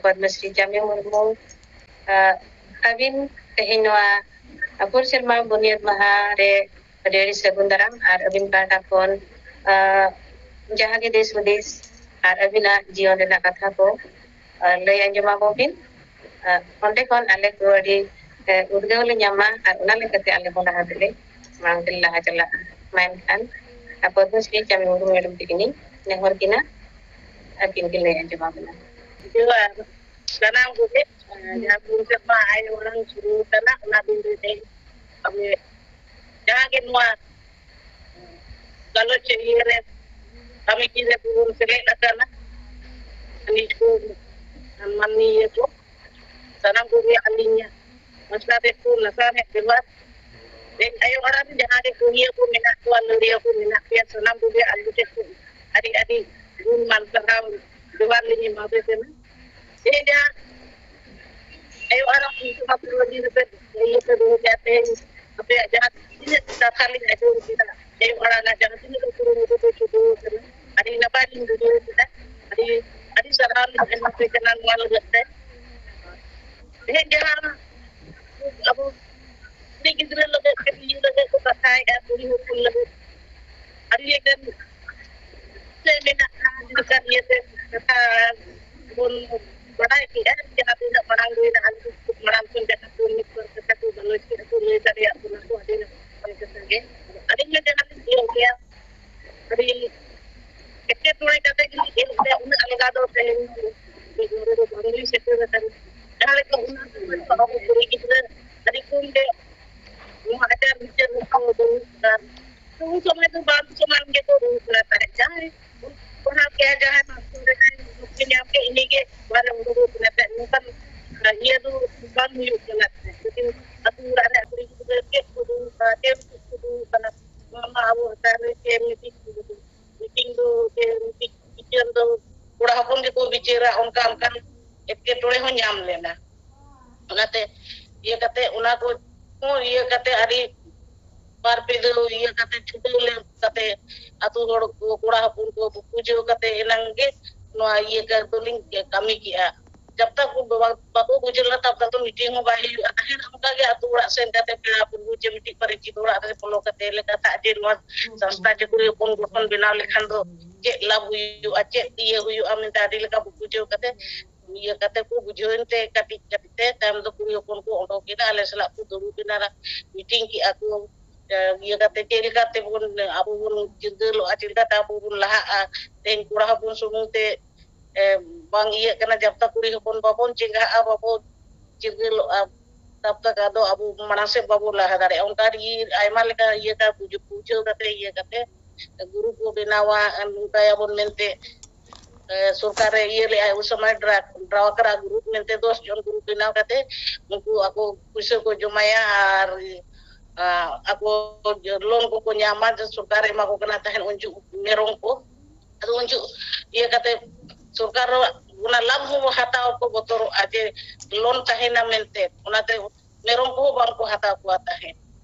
ᱯᱚᱫᱽᱢᱚᱥᱨᱤ ᱪᱟᱢᱤ ᱢᱩᱨᱢᱩ, ᱟᱹᱵᱤᱱ ᱛᱮᱦᱮᱧ ᱱᱚᱣᱟ ᱯᱩᱨ ᱥᱮᱨᱢᱟ ᱵᱩᱱᱤᱭᱟᱹᱫ ᱢᱟᱦᱟ ᱨᱮ ᱟᱹᱰᱤ ᱟᱹᱰᱤ ᱥᱟᱹᱜᱩᱱ ᱫᱟᱨᱟᱢ᱾ ᱟᱨ ᱟᱹᱵᱤᱱ ᱯᱟᱦᱴᱟ ᱠᱷᱚᱱ ᱡᱟᱦᱟᱸ ᱜᱮ ᱫᱤᱥ ᱦᱩᱫᱤᱥ ᱟᱨ ᱟᱹᱵᱤᱱᱟᱜ ᱡᱤᱭᱚᱱ ᱨᱮᱱᱟᱜ ᱠᱟᱛᱷᱟ ᱠᱚ ᱞᱟᱹᱭ ᱟᱸᱡᱚᱢ ᱟᱵᱚ ᱵᱤᱱ᱾ ᱚᱸᱰᱮ ᱠᱷᱚᱱ ᱟᱞᱮ ᱠᱚ ᱟᱹᱰᱤ ᱩᱫᱽᱜᱟᱹᱣ ᱞᱮ ᱧᱟᱢᱟ ᱟᱨ ᱚᱱᱟ ᱞᱮᱠᱟᱛᱮ ᱟᱞᱮ ᱦᱚᱸ ᱞᱟᱦᱟ ᱛᱮᱞᱮ ᱢᱟᱲᱟᱝ ᱛᱮᱞᱮ ᱞᱟᱦᱟ ᱪᱟᱞᱟᱜᱼᱟ᱾ ᱢᱟ ᱮᱱᱠᱷᱟᱱ ᱯᱚᱫᱽᱢᱚᱥᱨᱤ ᱪᱟᱢᱤ ᱢᱩᱨᱢᱩ ᱢᱮᱰᱟᱢ ᱛᱤᱠᱤᱱᱤᱧ ᱱᱮᱦᱚᱨ ᱠᱤᱱᱟ, ᱟᱹᱠᱤᱱ ᱠᱤᱱ ᱞᱟᱹᱭ ᱟᱸᱡᱚᱢ ᱟᱵᱚᱱᱟ᱾ ᱡᱚᱦᱟᱨ ᱥᱟᱱᱟᱢ ᱠᱚᱜᱮ᱾ ᱡᱟᱦᱟᱸ ᱯᱩᱱ ᱥᱮᱨᱢᱟ ᱟᱭᱳ ᱟᱲᱟᱝ ᱥᱩᱨᱩ ᱠᱟᱱᱟ, ᱚᱱᱟ ᱫᱤᱱ ᱨᱮ ᱛᱮᱦᱮᱧ ᱟᱵᱚ ᱡᱟᱦᱟᱸ ᱜᱮ ᱱᱚᱣᱟ ᱜᱟᱞᱚᱪ ᱤᱭᱟᱹ ᱨᱮ ᱠᱚᱢᱤᱴᱤ ᱨᱮ ᱵᱚᱱ ᱥᱮᱞᱮᱫ ᱟᱠᱟᱱᱟ᱾ ᱱᱤᱛ ᱠᱚ ᱢᱟᱹᱱᱢᱤ ᱤᱭᱟᱹ ᱠᱚ ᱥᱟᱱᱟᱢ ᱠᱚᱜᱮ ᱟᱹᱞᱤᱧᱟᱜ ᱢᱚᱥᱞᱟ ᱛᱮ ᱠᱚ ᱱᱟᱥᱟ ᱨᱮ ᱡᱚᱦᱟᱨ᱾ ᱛᱮᱦᱮᱧ ᱟᱭᱳ ᱟᱲᱟᱝ ᱡᱟᱦᱟᱸ ᱨᱮ ᱠᱟᱹᱢᱤᱭᱟᱹ ᱠᱚ ᱢᱮᱱᱟᱜ ᱠᱚᱣᱟ, ᱞᱟᱹᱲᱤᱭᱟᱹ ᱠᱚ ᱢᱮᱱᱟᱜ ᱯᱮᱭᱟ, ᱥᱟᱱᱟᱢ ᱠᱚᱜᱮ ᱟᱹᱞᱤᱧ ᱴᱷᱮᱱ ᱠᱷᱚᱱ ᱟᱹᱰᱤ ᱟᱹᱰᱤ ᱜᱩᱱ ᱢᱟᱱ ᱥᱟᱨᱦᱟᱣ ᱡᱚᱦᱟᱨ ᱞᱤᱧ ᱮᱢᱟᱯᱮ ᱠᱟᱱᱟ᱾ ᱛᱮᱦᱮᱧ ᱡᱟᱦᱟᱸ ᱟᱭᱳ ᱟᱲᱟᱝ ᱩᱱᱠᱩ ᱢᱟ ᱯᱩᱨᱟᱹ ᱫᱤᱱ ᱨᱮᱯᱮ ᱤᱭᱟᱹ ᱯᱮ ᱫᱚᱦᱚ ᱠᱮᱫᱟ᱾ ᱛᱮᱦᱮᱧ ᱟᱯᱮᱭᱟᱜ ᱡᱟᱦᱟᱸ ᱛᱤᱱᱟᱹᱜ ᱠᱟᱛᱷᱟ ᱞᱤᱧ ᱟᱸᱡᱚᱢ ᱠᱮᱫᱟ, ᱟᱭᱳ ᱟᱲᱟᱝ ᱨᱮᱱᱟᱜ ᱡᱟᱦᱟᱸ ᱛᱤᱱᱟᱹᱜ ᱠᱚ ᱠᱩᱨᱩᱢᱩᱴᱩ ᱯᱮ ᱪᱷᱩᱴᱟᱹᱣ ᱠᱟᱱᱟ, ᱟᱹᱰᱤ ᱱᱟᱯᱟᱭ ᱞᱤᱧ ᱵᱩᱡᱷᱟᱹᱣ ᱠᱮᱫᱟ᱾ ᱟᱹᱰᱤ ᱟᱹᱰᱤ ᱥᱟᱨᱦᱟᱣ ᱞᱤᱧ ᱮᱢᱟ ᱯᱮ ᱠᱟᱱᱟ ᱱᱚᱣᱟ ᱞᱟᱹᱜᱤᱫ ᱛᱮ᱾ ᱛᱮᱦᱮᱧ ᱡᱟᱦᱟᱸ ᱟᱵᱚ ᱠᱩᱲᱤ ᱜᱤᱫᱽᱨᱟᱹ ᱞᱟᱹᱜᱤᱫ, ᱠᱟᱹᱴᱤᱡ ᱞᱟᱹᱜᱤᱫ ᱠᱚ ᱠᱟᱛᱷᱟᱭᱮᱫᱼᱟ, ᱠᱩᱲᱤ ᱦᱚᱯᱚᱱ ᱞᱟᱹᱜᱤᱫ ᱟᱹᱰᱤ ᱞᱮᱠᱟᱱ ᱪᱮᱫ ᱢᱮᱱᱟᱜᱼᱟ, ᱚᱱᱠᱟᱱ ᱤᱭᱟᱹᱛᱮ ᱠᱟᱛᱷᱟ ᱵᱚᱱ ᱵᱟᱰᱟᱭ ᱠᱮᱫᱼᱟ᱾ ᱡᱟᱦᱟᱸ ᱛᱤᱱᱟᱹᱜ ᱢᱟᱲᱟᱝ ᱦᱩᱭᱱᱟ, ᱟᱹᱰᱤ ᱢᱟᱲᱟᱝ ᱠᱷᱚᱱ ᱡᱟᱦᱟᱸ ᱠᱚ ᱢᱤᱫ ᱵᱟᱨ ᱠᱟᱛᱷᱟ ᱠᱚ ᱜᱟᱞᱚᱪ ᱠᱮᱫᱼᱟ ᱠᱚ, ᱞᱟᱹᱭ ᱫᱟᱲᱮᱭᱟᱜ ᱵᱚᱱᱟ ᱠᱚ, ᱟᱹᱰᱤ ᱱᱟᱯᱟᱭ ᱠᱟᱛᱷᱟ ᱜᱮ᱾ ᱟᱹᱞᱤᱧ ᱢᱟ ᱡᱟᱦᱟᱸ ᱞᱤᱧ ᱤᱭᱟᱹ ᱠᱮᱭᱟ, ᱟᱹᱰᱤ ᱮᱴᱠᱮᱴᱚᱬᱮ ᱠᱟᱛᱮ ᱜᱮᱞᱤᱧ ᱤᱭᱟᱹ ᱠᱮᱭᱟ, ᱩᱱᱟᱹᱜ ᱟᱞᱜᱟ ᱫᱚ ᱛᱮᱦᱮᱧ ᱱᱚᱰᱮ ᱫᱚ ᱵᱟᱝᱞᱤᱧ ᱥᱮᱴᱮᱨ ᱟᱠᱟᱱᱟ᱾ ᱡᱟᱦᱟᱸ ᱞᱮᱠᱟ ᱩᱱᱟᱹᱜ ᱥᱚᱢᱚᱭ ᱠᱚ ᱟᱵᱚ ᱠᱩᱲᱤ ᱜᱤᱫᱽᱨᱟᱹ ᱟᱹᱰᱤ ᱠᱚᱢ ᱜᱮ ᱱᱚᱣᱟ ᱟᱪᱟᱨ ᱵᱤᱪᱟᱹᱨ ᱨᱮᱠᱚ ᱫᱩᱲᱩᱵ ᱠᱟᱱᱟ᱾ ᱩᱱ ᱥᱚᱢᱚᱭ ᱫᱚ ᱵᱟᱝ ᱥᱚᱢᱟᱱ ᱜᱮᱠᱚ ᱫᱩᱲᱩᱵ ᱠᱟᱱᱟ ᱛᱟᱦᱮᱸᱫ᱾ ᱡᱟᱦᱟᱸᱭ ᱯᱟᱲᱦᱟᱣ ᱠᱮᱜᱼᱟ, ᱡᱟᱦᱟᱸᱭ ᱢᱟᱥᱴᱟᱨ ᱨᱮᱱᱟᱜ ᱱᱚᱠᱨᱤ ᱧᱟᱢ ᱠᱮᱫ, ᱩᱱᱤᱜᱮ ᱵᱟᱦᱨᱮ ᱩᱰᱩᱠᱚᱜ ᱠᱟᱱᱟ ᱛᱟᱦᱮᱸᱫ᱾ ᱱᱚᱝᱠᱟᱱ ᱤᱭᱟᱹ ᱫᱚ ᱵᱟᱝ ᱦᱩᱭᱩᱜ ᱠᱟᱱᱟ ᱛᱟᱦᱮᱸᱫ᱾ ᱞᱮᱠᱤᱱ ᱟᱹᱛᱩ ᱚᱲᱟᱜ ᱨᱮ ᱠᱩᱲᱤ ᱜᱤᱫᱽᱨᱟᱹ ᱪᱮᱫ ᱠᱚ ᱫᱩᱲᱩᱵ ᱠᱟᱱᱟ, ᱪᱮᱫ ᱠᱚ ᱫᱩᱲᱩᱵ ᱠᱟᱱᱟ, ᱱᱚᱣᱟ ᱢᱟ ᱟᱵᱚ ᱦᱟᱛᱟᱣ ᱨᱮ ᱪᱮᱫ ᱢᱤᱫᱴᱤᱡ ᱢᱤᱴᱤᱝ ᱫᱚ ᱡᱮ ᱢᱤᱫᱴᱤᱡ ᱵᱤᱪᱟᱹᱨ ᱫᱚ ᱠᱚᱲᱟ ᱦᱚᱯᱚᱱ ᱜᱮᱠᱚ ᱵᱤᱪᱟᱹᱨᱟ, ᱚᱱᱠᱟ ᱚᱱᱠᱟᱱ ᱮᱴᱠᱮᱴᱚᱬᱮ ᱦᱚᱸ ᱧᱟᱢ ᱞᱮᱱᱟ᱾ ᱚᱱᱟᱛᱮ ᱤᱭᱟᱹ ᱠᱟᱛᱮ ᱚᱱᱟ ᱠᱚ ᱦᱚᱸ ᱤᱭᱟᱹ ᱠᱟᱛᱮ ᱟᱹᱰᱤ ᱵᱟᱨ ᱯᱮ ᱫᱷᱟᱣ ᱤᱭᱟᱹ ᱠᱟᱛᱮ ᱪᱷᱩᱴᱟᱹᱣ ᱞᱮᱱ ᱠᱟᱛᱮ ᱟᱹᱛᱩ ᱦᱚᱲ ᱠᱚ, ᱠᱚᱲᱟ ᱦᱚᱯᱚᱱ ᱠᱚ ᱵᱩᱡᱷᱟᱹᱣ ᱠᱟᱛᱮ ᱮᱱᱟᱝ ᱜᱮ ᱱᱚᱣᱟ ᱤᱭᱟᱹ ᱠᱟᱨ ᱫᱚᱞᱤᱧ ᱠᱟᱹᱢᱤ ᱠᱮᱜᱼᱟ᱾ ᱡᱟᱵ ᱛᱟᱠ ᱵᱟᱠᱚ ᱵᱩᱡᱷᱟᱹᱣ ᱞᱮᱱᱟ, ᱛᱟᱵ ᱛᱟᱠ ᱫᱚ ᱢᱤᱴᱤᱝ ᱦᱚᱸ ᱵᱟᱭ ᱦᱩᱭᱩᱜᱼᱟ ᱛᱟᱦᱮᱸᱫ᱾ ᱚᱱᱠᱟ ᱜᱮ ᱟᱹᱛᱩ ᱚᱲᱟᱜ ᱥᱮᱱ ᱠᱟᱛᱮ ᱯᱮᱲᱟ ᱯᱩᱨᱵᱩ ᱪᱮ ᱢᱤᱫᱴᱤᱡ ᱯᱟᱹᱨᱤᱪᱤᱛ ᱚᱲᱟᱜ ᱨᱮ ᱵᱚᱞᱚ ᱠᱟᱛᱮ ᱞᱮ ᱠᱟᱛᱷᱟ ᱡᱮ ᱱᱚᱣᱟ ᱥᱚᱝᱥᱛᱷᱟ ᱪᱟᱹᱠᱨᱤ ᱦᱚᱯᱚᱱ ᱜᱚᱴᱷᱚᱱ ᱵᱮᱱᱟᱣ ᱞᱮᱠᱷᱟᱱ ᱫᱚ ᱪᱮᱫ ᱞᱟᱵᱷ ᱦᱩᱭᱩᱜᱼᱟ, ᱪᱮᱫ ᱤᱭᱟᱹ ᱦᱩᱭᱩᱜᱼᱟ ᱢᱮᱱᱛᱮ ᱟᱹᱰᱤ ᱞᱮᱠᱟ ᱵᱩᱡᱷᱟᱹᱣ ᱠᱟᱛᱮ ᱤᱭᱟᱹ ᱠᱟᱛᱮ ᱠᱚ ᱵᱩᱡᱷᱟᱹᱣ ᱮᱱ ᱛᱮ ᱠᱟᱹᱴᱤᱡ ᱠᱟᱹᱴᱤᱡ ᱛᱮ ᱛᱟᱭᱚᱢ ᱫᱚ ᱠᱩᱲᱤ ᱦᱚᱯᱚᱱ ᱠᱚ ᱚᱰᱚᱠ ᱮᱱᱟ, ᱟᱞᱮ ᱥᱟᱞᱟᱜ ᱠᱚ ᱫᱩᱲᱩᱵ ᱮᱱᱟ, ᱢᱤᱴᱤᱝ ᱠᱮᱜᱼᱟ ᱠᱚ᱾ ᱮ, ᱤᱭᱟᱹ ᱠᱟᱛᱮ ᱪᱮᱫ ᱞᱮᱠᱟ ᱛᱮᱵᱚᱱ ᱟᱵᱚ ᱵᱚᱱ ᱪᱤᱨᱜᱟᱹᱞᱚᱜᱼᱟ, ᱪᱮᱫ ᱞᱮᱠᱟᱛᱮ ᱟᱵᱚ ᱵᱚᱱ ᱞᱟᱦᱟᱜᱼᱟ᱾ ᱛᱮᱦᱮᱧ ᱠᱚᱲᱟ ᱦᱚᱯᱚᱱ ᱥᱩᱢᱩᱝ ᱛᱮ ᱮ, ᱵᱟᱝ ᱤᱭᱟᱹᱜ ᱠᱟᱱᱟ, ᱡᱟᱵ ᱛᱟᱠ ᱠᱩᱲᱤ ᱦᱚᱯᱚᱱ ᱵᱟᱵᱚᱱ ᱪᱮᱸᱜᱷᱟᱜᱼᱟ, ᱵᱟᱵᱚ ᱪᱤᱨᱜᱟᱹᱞᱚᱜᱼᱟ, ᱛᱟᱵ ᱛᱟᱠ ᱟᱫᱚ ᱟᱵᱚ ᱢᱟᱲᱟᱝ ᱥᱮᱫ ᱵᱟᱵᱚ ᱞᱟᱦᱟ ᱫᱟᱲᱮᱭᱟᱜᱼᱟ᱾ ᱚᱱᱠᱟ ᱤᱭᱟᱹ ᱟᱭᱢᱟ ᱞᱮᱠᱟ ᱤᱭᱟᱹ ᱠᱟ ᱵᱩᱡᱷᱟᱹᱣ, ᱵᱩᱡᱷᱟᱹᱣ ᱠᱟᱛᱮ ᱤᱭᱟᱹ ᱠᱟᱛᱮ ᱜᱩᱨᱩᱯ ᱠᱚ ᱵᱮᱱᱟᱣᱟ, ᱱᱚᱝᱠᱟᱭᱟᱵᱚᱱ ᱢᱮᱱᱛᱮ ᱮ, ᱥᱚᱨᱠᱟᱨ ᱮ ᱤᱭᱟᱹ ᱞᱮᱜᱼᱟ, ᱩᱱ ᱥᱚᱢᱚᱭ ᱰᱨᱟ-, ᱰᱨᱟᱣᱟᱠᱨᱟ ᱜᱩᱨᱩᱯ ᱢᱮᱱᱛᱮ ᱫᱚᱥ ᱡᱚᱱ ᱜᱩᱨᱩᱯ ᱵᱮᱱᱟᱣ ᱠᱟᱛᱮ ᱩᱱᱠᱩ ᱟᱠᱚ ᱯᱩᱭᱥᱟᱹ ᱠᱚ ᱡᱚᱢᱟᱭᱟ ᱟᱨ, ᱟ, ᱟᱠᱚ ᱞᱳᱱ ᱠᱚᱠᱚ ᱧᱟᱢᱟ, ᱡᱮ ᱥᱚᱨᱠᱟᱨ ᱮ ᱮᱢᱟ ᱠᱚ ᱠᱟᱱᱟ ᱛᱟᱦᱮᱸᱫ ᱩᱱ ᱡᱚᱠᱷᱚᱱ ᱢᱮᱨᱚᱢ ᱠᱚ᱾ ᱟᱫᱚ ᱩᱱ ᱡᱚᱠᱷᱚᱱ ᱤᱭᱟᱹ ᱠᱟᱛᱮ ᱥᱚᱨᱠᱟᱨ ᱚᱱᱟ ᱞᱟᱵᱷ ᱦᱚᱸ ᱦᱟᱛᱟᱣ ᱠᱚ ᱵᱚᱛᱚᱨᱚᱜᱼᱟ ᱡᱮ ᱞᱳᱱ ᱛᱟᱦᱮᱱᱟ ᱢᱮᱱᱛᱮ, ᱚᱱᱟᱛᱮ ᱢᱮᱨᱚᱢ ᱠᱚᱦᱚᱸ ᱵᱟᱝ ᱠᱚ ᱦᱟᱛᱟᱣ ᱠᱚᱣᱟ ᱛᱟᱦᱮᱸᱫ᱾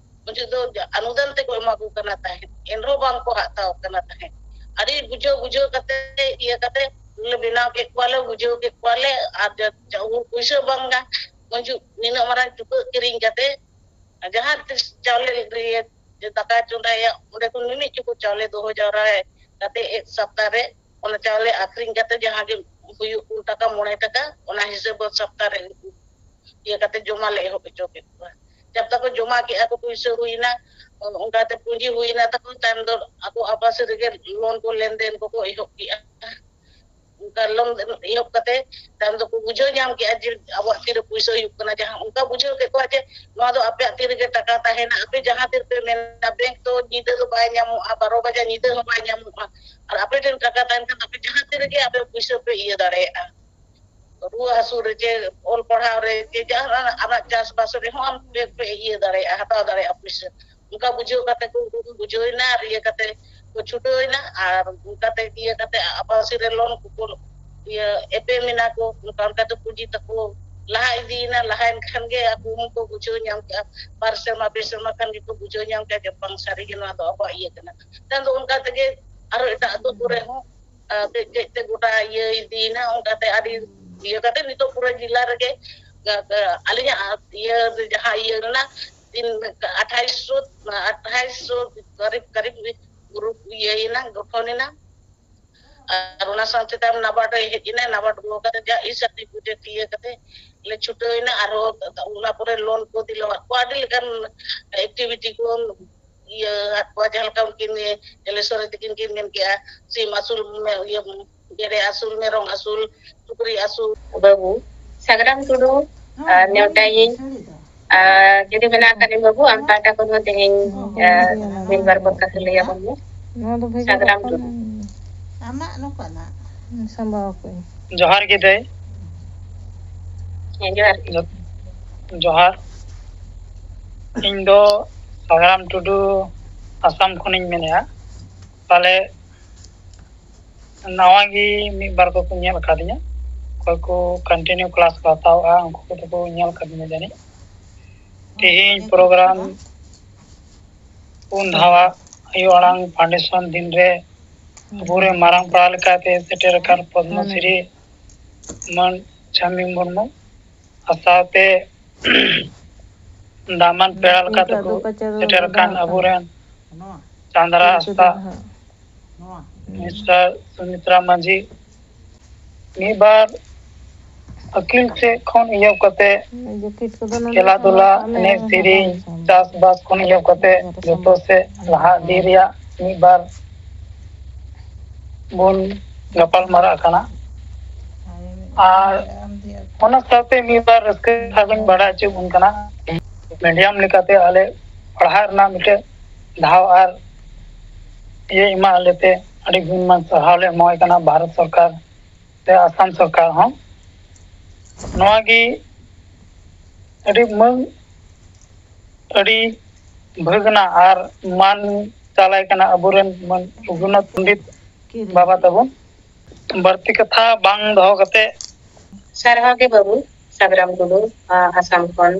ᱩᱱ ᱡᱚᱠᱷᱚᱱ ᱫᱚ ᱚᱱᱩᱫᱟᱱ ᱛᱮᱠᱚ ᱮᱢᱟ ᱠᱚ ᱠᱟᱱᱟ ᱛᱟᱦᱮᱸᱫ, ᱮᱱᱨᱮᱦᱚᱸ ᱵᱟᱝ ᱠᱚ ᱦᱟᱛᱟᱣ ᱠᱟᱱᱟ ᱛᱟᱦᱮᱸᱫ᱾ ᱟᱹᱰᱤ ᱵᱩᱡᱷᱟᱹᱣ ᱵᱩᱡᱷᱟᱹᱣ ᱠᱟᱛᱮ ᱤᱭᱟᱹ ᱠᱟᱛᱮ ᱞᱮ ᱵᱮᱱᱟᱣ ᱠᱮᱫ ᱠᱚᱣᱟᱞᱮ, ᱵᱩᱡᱷᱟᱹᱣ ᱠᱮᱫ ᱠᱚᱣᱟᱞᱮ, ᱟᱨ ᱡᱟ-, ᱡᱟ-, ᱯᱩᱭᱥᱟᱹ ᱵᱟᱝᱟ, ᱩᱱ ᱡᱚᱠᱷᱚᱱ ᱱᱤᱱᱟᱹᱜ ᱢᱟᱨᱟᱝ ᱪᱩᱠᱟᱹᱜ ᱠᱤᱨᱤᱧ ᱠᱟᱛᱮ ᱡᱟᱦᱟᱸ ᱛᱤᱥ ᱪᱟᱣᱞᱮ ᱨᱮ ᱫᱟᱠᱟ ᱪᱚᱸᱫᱟᱭᱟ, ᱚᱸᱰᱮ ᱠᱷᱚᱱ ᱢᱤᱢᱤᱫ ᱪᱩᱯᱩᱫ ᱪᱟᱣᱞᱮ ᱫᱚᱦᱚ ᱡᱟᱣᱨᱟᱭ ᱠᱟᱛᱮ ᱮᱠ ᱥᱚᱯᱛᱟ ᱨᱮ ᱚᱱᱟ ᱪᱟᱣᱞᱮ ᱟᱠᱷᱨᱤᱧ ᱠᱟᱛᱮ ᱡᱟᱦᱟᱸ ᱜᱮ ᱦᱩᱭᱩᱜ, ᱯᱩᱱ ᱴᱟᱠᱟ, ᱢᱚᱬᱮ ᱴᱟᱠᱟ, ᱚᱱᱟ ᱦᱤᱥᱟᱹᱵ ᱥᱚᱯᱛᱟ ᱨᱮ ᱤᱭᱟᱹ ᱠᱟᱛᱮ ᱡᱚᱢᱟ ᱞᱮ ᱮᱦᱚᱵ ᱦᱚᱪᱚ ᱠᱮᱫ ᱠᱚᱣᱟ᱾ ᱡᱟᱵ ᱛᱟᱠᱚ ᱡᱚᱢᱟ ᱠᱮᱜᱼᱟ ᱠᱚ, ᱯᱩᱭᱥᱟᱹ ᱦᱩᱭᱱᱟ, ᱚᱱᱠᱟᱛᱮ ᱯᱩᱸᱡᱤ ᱦᱩᱭᱱᱟ ᱛᱟᱠᱚ, ᱛᱟᱭᱚᱢ ᱫᱚ ᱟᱠᱚ ᱟᱯᱟᱥ ᱨᱮᱜᱮ ᱞᱳᱱ ᱠᱚ ᱞᱮᱱᱫᱮᱱ ᱠᱚᱠᱚ ᱮᱦᱚᱵ ᱠᱮᱜᱼᱟ᱾ ᱚᱱᱠᱟ ᱠᱟᱞᱚᱢ ᱮᱦᱚᱵ ᱠᱟᱛᱮ ᱛᱟᱭᱚᱢ ᱫᱚᱠᱚ ᱵᱩᱡᱷᱟᱹᱣ ᱧᱟᱢ ᱠᱮᱜᱼᱟ ᱡᱮ ᱟᱵᱚᱣᱟᱜ ᱛᱤᱨᱮ ᱯᱩᱭᱥᱟᱹ ᱦᱩᱭᱩᱜ ᱠᱟᱱᱟ᱾ ᱡᱟᱦᱟᱸ ᱚᱱᱠᱟ ᱵᱩᱡᱷᱟᱹᱣ ᱠᱮᱫ ᱠᱚᱣᱟ ᱡᱮ ᱱᱚᱣᱟ ᱫᱚ ᱟᱯᱮᱭᱟᱜ ᱛᱤ ᱨᱮᱜᱮ ᱴᱟᱠᱟ ᱛᱟᱦᱮᱱᱟ, ᱟᱯᱮ ᱡᱟᱦᱟᱸ ᱛᱤ ᱨᱮᱯᱮ ᱢᱮᱱᱟ᱾ ᱵᱮᱝᱠ ᱫᱚ ᱧᱤᱫᱟᱹ ᱫᱚ ᱵᱟᱭ ᱧᱟᱢᱚᱜᱼᱟ, ᱵᱟᱨᱚ ᱵᱟᱡᱟ ᱧᱤᱫᱟᱹ ᱦᱚᱸ ᱵᱟᱭ ᱧᱟᱢᱚᱜᱼᱟ᱾ ᱟᱨ ᱟᱯᱮ ᱴᱷᱮᱱ ᱴᱟᱠᱟ ᱛᱟᱦᱮᱱ ᱠᱷᱟᱱ ᱟᱯᱮ ᱡᱟᱦᱟᱸ ᱛᱤ ᱨᱮᱜᱮ ᱟᱯᱮ ᱯᱩᱭᱥᱟᱹ ᱯᱮ ᱤᱭᱟᱹ ᱫᱟᱲᱮᱭᱟᱜᱼᱟ, ᱨᱩᱣᱟᱹ ᱦᱟᱹᱥᱩ ᱨᱮ ᱪᱮ ᱚᱞ ᱯᱟᱲᱦᱟᱣ ᱨᱮ ᱪᱮ ᱡᱟᱦᱟᱱᱟᱜ ᱟᱢᱟᱜ ᱪᱟᱥᱵᱟᱥ ᱨᱮᱦᱚᱸ ᱟᱢ ᱯᱮ ᱯᱮ ᱤᱭᱟᱹ ᱫᱟᱲᱮᱭᱟᱜᱼᱟ, ᱦᱟᱛᱟᱣ ᱫᱟᱲᱮᱭᱟᱜᱼᱟ ᱯᱩᱭᱥᱟᱹ᱾ ᱚᱱᱠᱟ ᱵᱩᱡᱷᱟᱹᱣ ᱠᱟᱛᱮ ᱠᱚ ᱩᱱᱠᱩ ᱠᱚ ᱵᱩᱡᱷᱟᱹᱣ ᱮᱱᱟ ᱟᱨ ᱤᱭᱟᱹ ᱠᱟᱛᱮ ᱠᱚ ᱪᱷᱩᱴᱟᱹᱣ ᱮᱱᱟ᱾ ᱟᱨ ᱚᱱᱠᱟᱛᱮ ᱤᱭᱟᱹ ᱠᱟᱛᱮ ᱟᱯᱟᱥᱤ ᱨᱮ ᱞᱳᱱ ᱠᱚᱠᱚ ᱤᱭᱟᱹ ᱮᱯᱮᱢ ᱮᱱᱟ ᱠᱚ, ᱚᱱᱠᱟ ᱚᱱᱠᱟᱛᱮ ᱯᱩᱸᱡᱤ ᱛᱟᱠᱚ ᱞᱟᱦᱟ ᱤᱫᱤᱭᱮᱱᱟ᱾ ᱞᱟᱦᱟᱭᱮᱱ ᱠᱷᱟᱱ ᱜᱮ ᱟᱠᱚ ᱦᱚᱸᱠᱚ ᱵᱩᱡᱷᱟᱹᱣ ᱧᱟᱢ ᱠᱮᱜᱼᱟ, ᱵᱟᱨ ᱥᱮᱨᱢᱟ ᱯᱮ ᱥᱮᱨᱢᱟ ᱠᱷᱟᱱ ᱜᱮᱠᱚ ᱵᱩᱡᱷᱟᱹᱣ ᱧᱟᱢ ᱠᱮᱜᱼᱟ ᱡᱮ ᱵᱟᱝ ᱥᱟᱹᱨᱤᱜᱮ ᱱᱚᱣᱟ ᱫᱚ ᱟᱵᱚᱣᱟᱜ ᱤᱭᱟᱹ ᱠᱟᱱᱟ᱾ ᱛᱟᱭᱚᱢ ᱫᱚ ᱚᱱᱠᱟ ᱛᱮᱜᱮ ᱟᱨᱚ ᱮᱴᱟᱜ ᱟᱹᱛᱩ ᱠᱚᱨᱮ ᱦᱚᱸ ᱟᱨ ᱠᱟᱹᱡ ᱠᱟᱹᱡ ᱛᱮ ᱜᱚᱴᱟ ᱤᱭᱟᱹ ᱤᱫᱤᱭᱮᱱᱟ᱾ ᱚᱱᱠᱟᱛᱮ ᱟᱹᱰᱤ ᱤᱭᱟᱹ ᱠᱟᱛᱮ ᱱᱤᱛᱚᱜ ᱯᱩᱨᱟᱹ ᱡᱮᱞᱟ ᱨᱮᱜᱮ, ᱟ, ᱟ, ᱟᱹᱞᱤᱧᱟᱜ ᱤᱭᱟᱹ ᱨᱮ ᱡᱟᱦᱟᱸ ᱤᱭᱟᱹ ᱨᱮᱱᱟᱜ ᱛᱤᱱ ᱟᱴᱷᱟᱭᱥᱚ ᱟᱴᱷᱟᱭᱥᱚ ᱠᱟᱨᱤᱵ ᱠᱟᱨᱤᱵ ᱜᱨᱩᱯ ᱤᱭᱟᱹᱭᱮᱱᱟ, ᱜᱚᱴᱷᱚᱱ ᱮᱱᱟ᱾ ᱟᱨ ᱚᱱᱟ ᱥᱟᱶᱛᱮ ᱛᱟᱭᱚᱢ ᱱᱟᱵᱟᱨᱰ ᱮ ᱦᱮᱡ ᱮᱱᱟ᱾ ᱱᱟᱵᱟᱨᱰ ᱵᱚᱞᱚ ᱠᱟᱛᱮ ᱡᱟ ᱤ ᱥᱟᱨᱴᱤᱯᱷᱤᱠᱮᱴ ᱤᱭᱟᱹ ᱠᱟᱛᱮ ᱞᱮ ᱪᱷᱩᱴᱟᱹᱣ ᱮᱱᱟ᱾ ᱟᱨᱦᱚᱸ ᱚᱱᱟ ᱯᱚᱨᱮ ᱞᱳᱱ ᱠᱚ ᱫᱤᱞᱟᱹᱣᱟᱫ ᱠᱚᱣᱟ, ᱟᱹᱰᱤ ᱞᱮᱠᱟᱱ ᱮᱠᱴᱤᱵᱷᱤᱴᱤ ᱠᱚ ᱤᱭᱟᱹ ᱟᱫ ᱠᱚᱣᱟ, ᱡᱟᱦᱟᱸ ᱞᱮᱠᱟ ᱩᱱᱠᱤᱱ ᱮᱞᱮᱥᱚᱨᱤ ᱛᱟᱹᱠᱤᱱ ᱠᱤᱱ ᱢᱮᱱ ᱠᱮᱜᱼᱟ, ᱥᱤᱢ ᱟᱹᱥᱩᱞ, ᱢᱮ-, ᱤᱭᱟᱹ, ᱜᱮᱰᱮ ᱟᱹᱥᱩᱞ, ᱢᱮᱨᱚᱢ ᱟᱹᱥᱩᱞ, ᱥᱩᱠᱨᱤ ᱟᱹᱥᱩᱞ᱾ ᱵᱟᱹᱵᱩ ᱥᱟᱜᱽᱨᱟᱢ ᱴᱩᱰᱩ, ᱟᱨ ᱱᱮᱣᱛᱟᱭᱤᱧ᱾ ᱟᱨ ᱡᱩᱫᱤ ᱢᱮᱱᱟᱜ ᱠᱷᱟᱱ ᱵᱟᱹᱵᱩ, ᱟᱢ ᱯᱟᱦᱴᱟ ᱠᱷᱚᱱ ᱦᱚᱸ ᱛᱮᱦᱮᱧ, ᱟᱨ ᱢᱤᱫ ᱵᱟᱨ ᱠᱟᱛᱷᱟ ᱞᱟᱹᱭ ᱟᱵᱚᱱ ᱢᱮ᱾ ᱱᱚᱣᱟ ᱫᱚ ᱵᱷᱮᱜᱟᱨ ᱥᱟᱜᱽᱨᱟᱢ ᱠᱟᱱᱟ᱾ ᱴᱩᱰᱩ᱾ ᱟᱢᱟᱜ ᱱᱚᱝᱠᱟᱱᱟᱜ ᱥᱟᱢᱵᱟᱣ ᱠᱚ᱾ ᱡᱚᱦᱟᱨ ᱜᱮ ᱫᱟᱹᱭ᱾ ᱦᱮᱸ, ᱡᱚᱦᱟᱨ ᱜᱮ᱾ ᱡᱚ-, ᱡᱚᱦᱟᱨ᱾ ᱤᱧ ᱫᱚ ᱥᱟᱜᱽᱨᱟᱢ ᱴᱩᱰᱩ, ᱟᱥᱟᱢ ᱠᱷᱚᱱᱤᱧ ᱢᱮᱱᱮᱫᱼᱟ᱾ ᱯᱟᱞᱮ ᱱᱟᱣᱟ ᱜᱮ ᱢᱤᱫ ᱵᱟᱨ ᱠᱚᱠᱚ ᱧᱮᱞ ᱟᱠᱟᱫᱤᱧᱟ, ᱚᱠᱚᱭ ᱠᱚ continue class ᱠᱚ ᱦᱟᱛᱟᱣᱮᱫᱼᱟ, ᱩᱱᱠᱩ ᱠᱚᱫᱚ ᱠᱚ ᱧᱮᱞ ᱟᱠᱟᱫᱤᱧᱟ ᱡᱟᱹᱱᱤᱡ᱾ ᱛᱮᱦᱮᱧ program ᱯᱩᱱ ᱫᱷᱟᱣᱟᱜ ᱟᱭᱳ ᱟᱲᱟᱝ foundation ᱫᱤᱱ ᱨᱮ ᱟᱵᱚᱨᱮᱱ ᱢᱟᱨᱟᱝ ᱯᱮᱲᱟ ᱞᱮᱠᱟᱛᱮ ᱥᱮᱴᱮᱨ ᱟᱠᱟᱱ ᱯᱚᱫᱽᱢᱚ ᱥᱨᱤ ᱢᱟᱹᱱ ᱪᱷᱟᱢᱤ ᱢᱩᱨᱢᱩ ᱟᱨ ᱥᱟᱶᱛᱮ ᱫᱟᱢᱟᱱ ᱯᱮᱲᱟ ᱞᱮᱠᱟ ᱛᱮᱠᱚ ᱥᱮᱴᱮᱨ ᱟᱠᱟᱱ ᱟᱵᱚᱨᱮᱱ ᱪᱟᱸᱫᱽᱨᱟ ᱦᱟᱸᱥᱫᱟ, ᱢᱤᱥᱴᱟᱨ ᱥᱩᱢᱤᱛᱨᱟ ᱢᱟᱹᱡᱷᱤ, ᱢᱤᱫ ᱵᱟᱨ ᱟᱹᱠᱤᱞ ᱥᱮᱫ ᱠᱷᱚᱱ ᱮᱦᱚᱵ ᱠᱟᱛᱮ ᱠᱷᱮᱞᱟ ᱫᱷᱩᱞᱟ, ᱮᱱᱮᱡ ᱥᱮᱨᱮᱧ, ᱪᱟᱥᱵᱟᱥ ᱠᱷᱚᱱ ᱮᱦᱚᱵ ᱠᱟᱛᱮ ᱡᱚᱛᱚ ᱥᱮᱫ ᱞᱟᱦᱟ ᱤᱫᱤ ᱨᱮᱭᱟᱜ ᱢᱤᱫ ᱵᱟᱨ ᱵᱚᱱ ᱜᱟᱯᱟᱞ ᱢᱟᱨᱟᱜ ᱠᱟᱱᱟ᱾ ᱟᱨ ᱚᱱᱟ ᱥᱟᱶᱛᱮ ᱢᱤᱫ ᱵᱟᱨ ᱨᱟᱹᱥᱠᱟᱹ ᱠᱟᱛᱷᱟ ᱵᱚᱱ ᱵᱟᱲᱟᱭ ᱦᱚᱪᱚ ᱵᱚᱱ ᱠᱟᱱᱟ᱾ ᱢᱤᱰᱤᱭᱟᱢ ᱞᱮᱠᱟᱛᱮ ᱟᱞᱮ ᱯᱟᱲᱦᱟᱜ ᱨᱮᱱᱟᱜ ᱢᱤᱫᱴᱮᱱ ᱫᱷᱟᱣ ᱟᱨ ᱤᱭᱟᱹ ᱮᱢᱟᱜ ᱞᱮᱛᱮ ᱟᱹᱰᱤ ᱜᱩᱱᱢᱟᱱ ᱥᱟᱨᱦᱟᱣ ᱞᱮ ᱮᱢᱟᱣᱟᱭ ᱠᱟᱱᱟ ᱵᱷᱟᱨᱚᱛ ᱥᱚᱨᱠᱟᱨ ᱥᱮ ᱟᱥᱟᱢ ᱥᱚᱨᱠᱟᱨ ᱦᱚᱸ᱾ ᱱᱚᱣᱟ ᱜᱮ ᱟᱹᱰᱤ ᱢᱟᱹᱱ, ᱟᱹᱰᱤ ᱵᱷᱟᱹᱜᱽᱱᱟ ᱟᱨ ᱢᱟᱱ ᱪᱟᱞᱟᱭ ᱠᱟᱱᱟ ᱟᱵᱚᱨᱮᱱ ᱢᱟᱹᱱ ᱨᱚᱜᱷᱩᱱᱟᱛᱷ ᱯᱚᱱᱰᱤᱛ ᱵᱟᱵᱟ ᱛᱟᱵᱚᱱ᱾ ᱵᱟᱹᱲᱛᱤ ᱠᱟᱛᱷᱟ ᱵᱟᱝ ᱫᱚᱦᱚ ᱠᱟᱛᱮ, ᱥᱟᱨᱦᱟᱣ ᱜᱮ ᱵᱟᱹᱵᱩ ᱥᱟᱜᱽᱨᱟᱢ ᱴᱩᱰᱩ, ᱟ, ᱟᱥᱟᱢ ᱠᱷᱚᱱ᱾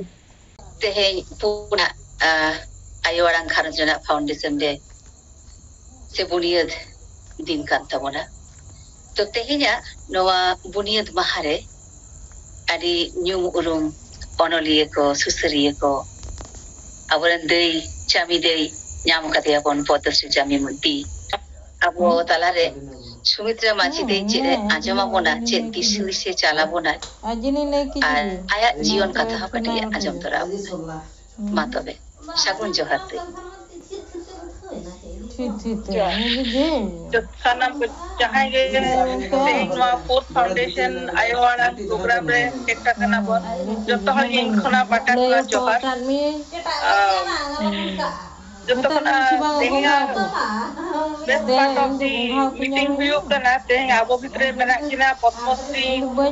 ᱛᱮᱦᱮᱧ ᱯᱩᱱᱟᱜ, ᱟ, ᱟᱭᱳ ᱟᱲᱟᱝ ᱜᱷᱟᱨᱚᱸᱡᱽ ᱨᱮᱱᱟᱜ foundation day ᱥᱮ ᱵᱩᱱᱤᱭᱟᱹᱫ ᱫᱤᱱ ᱠᱟᱱ ᱛᱟᱵᱚᱱᱟ᱾ ᱛᱚ, ᱛᱮᱦᱮᱧᱟᱜ ᱱᱚᱣᱟ ᱵᱩᱱᱤᱭᱟᱹᱫ ᱢᱟᱦᱟ ᱨᱮ ᱟᱹᱰᱤ ᱧᱩᱢ ᱩᱨᱩᱢ ᱚᱱᱚᱞᱤᱭᱟᱹ ᱠᱚ, ᱥᱩᱥᱟᱹᱨᱤᱭᱟᱹ ᱠᱚ, ᱟᱵᱚᱨᱮᱱ ᱫᱟᱹᱭ, ᱪᱟᱹᱢᱤ ᱫᱟᱹᱭ ᱧᱟᱢ ᱠᱟᱫᱮᱭᱟᱵᱚᱱ ᱯᱚᱫᱽᱢᱚᱥᱨᱤ ᱪᱟᱹᱢᱤ ᱢᱩᱨᱛᱤ᱾ ᱟᱵᱚ ᱛᱟᱞᱟᱨᱮ ᱥᱩᱢᱤᱛᱨᱟ ᱢᱟᱹᱡᱷᱤ ᱫᱟᱹᱭ ᱪᱮᱫ ᱮ ᱟᱸᱡᱚᱢ ᱟᱵᱚᱱᱟ, ᱪᱮᱫ ᱫᱤᱥ ᱦᱩᱫᱤᱥ ᱮ ᱪᱟᱞ ᱟᱵᱚᱱᱟ, ᱟᱨ ᱟᱭᱟᱜ ᱡᱤᱭᱚᱱ ᱠᱟᱛᱷᱟ ᱦᱚᱸ ᱠᱟᱹᱴᱤᱡ ᱮ ᱟᱸᱡᱚᱢ ᱛᱚᱨᱟ ᱟᱵᱚᱱᱟ᱾ ᱢᱟ ᱛᱚᱵᱮ, ᱥᱟᱹᱜᱩᱱ ᱡᱚᱦᱟᱨ ᱫᱟᱹᱭ᱾ ᱴᱷᱤᱠ, ᱴᱷᱤᱠ, ᱴᱷᱤᱠ᱾ ᱡᱚ-, ᱥᱟᱱᱟᱢ ᱠᱚ ᱡᱟᱦᱟᱸᱭ ᱜᱮ ᱛᱮᱦᱮᱧ ᱱᱚᱣᱟ Fourth Foundation ᱟᱭᱳ ᱟᱲᱟᱝ program ᱨᱮ ᱦᱮᱡ ᱟᱠᱟᱱᱟ ᱵᱚᱱ, ᱡᱚᱛᱚ ᱦᱚᱲ ᱤᱧ ᱠᱷᱚᱱᱟᱜ ᱯᱟᱦᱴᱟ ᱠᱷᱚᱱᱟᱜ ᱡᱚᱦᱟᱨ᱾ ᱟᱨ ᱡᱚᱛᱚ ᱠᱷᱚᱱᱟᱜ ᱛᱮᱦᱮᱧᱟᱜ best part of the meeting ᱦᱩᱭᱩᱜ ᱠᱟᱱᱟ, ᱛᱮᱦᱮᱧ ᱟᱵᱚ ᱵᱷᱤᱛᱨᱤ ᱨᱮ ᱢᱮᱱᱟᱜ ᱠᱤᱱᱟ ᱯᱚᱫᱽᱢᱚᱥᱨᱤ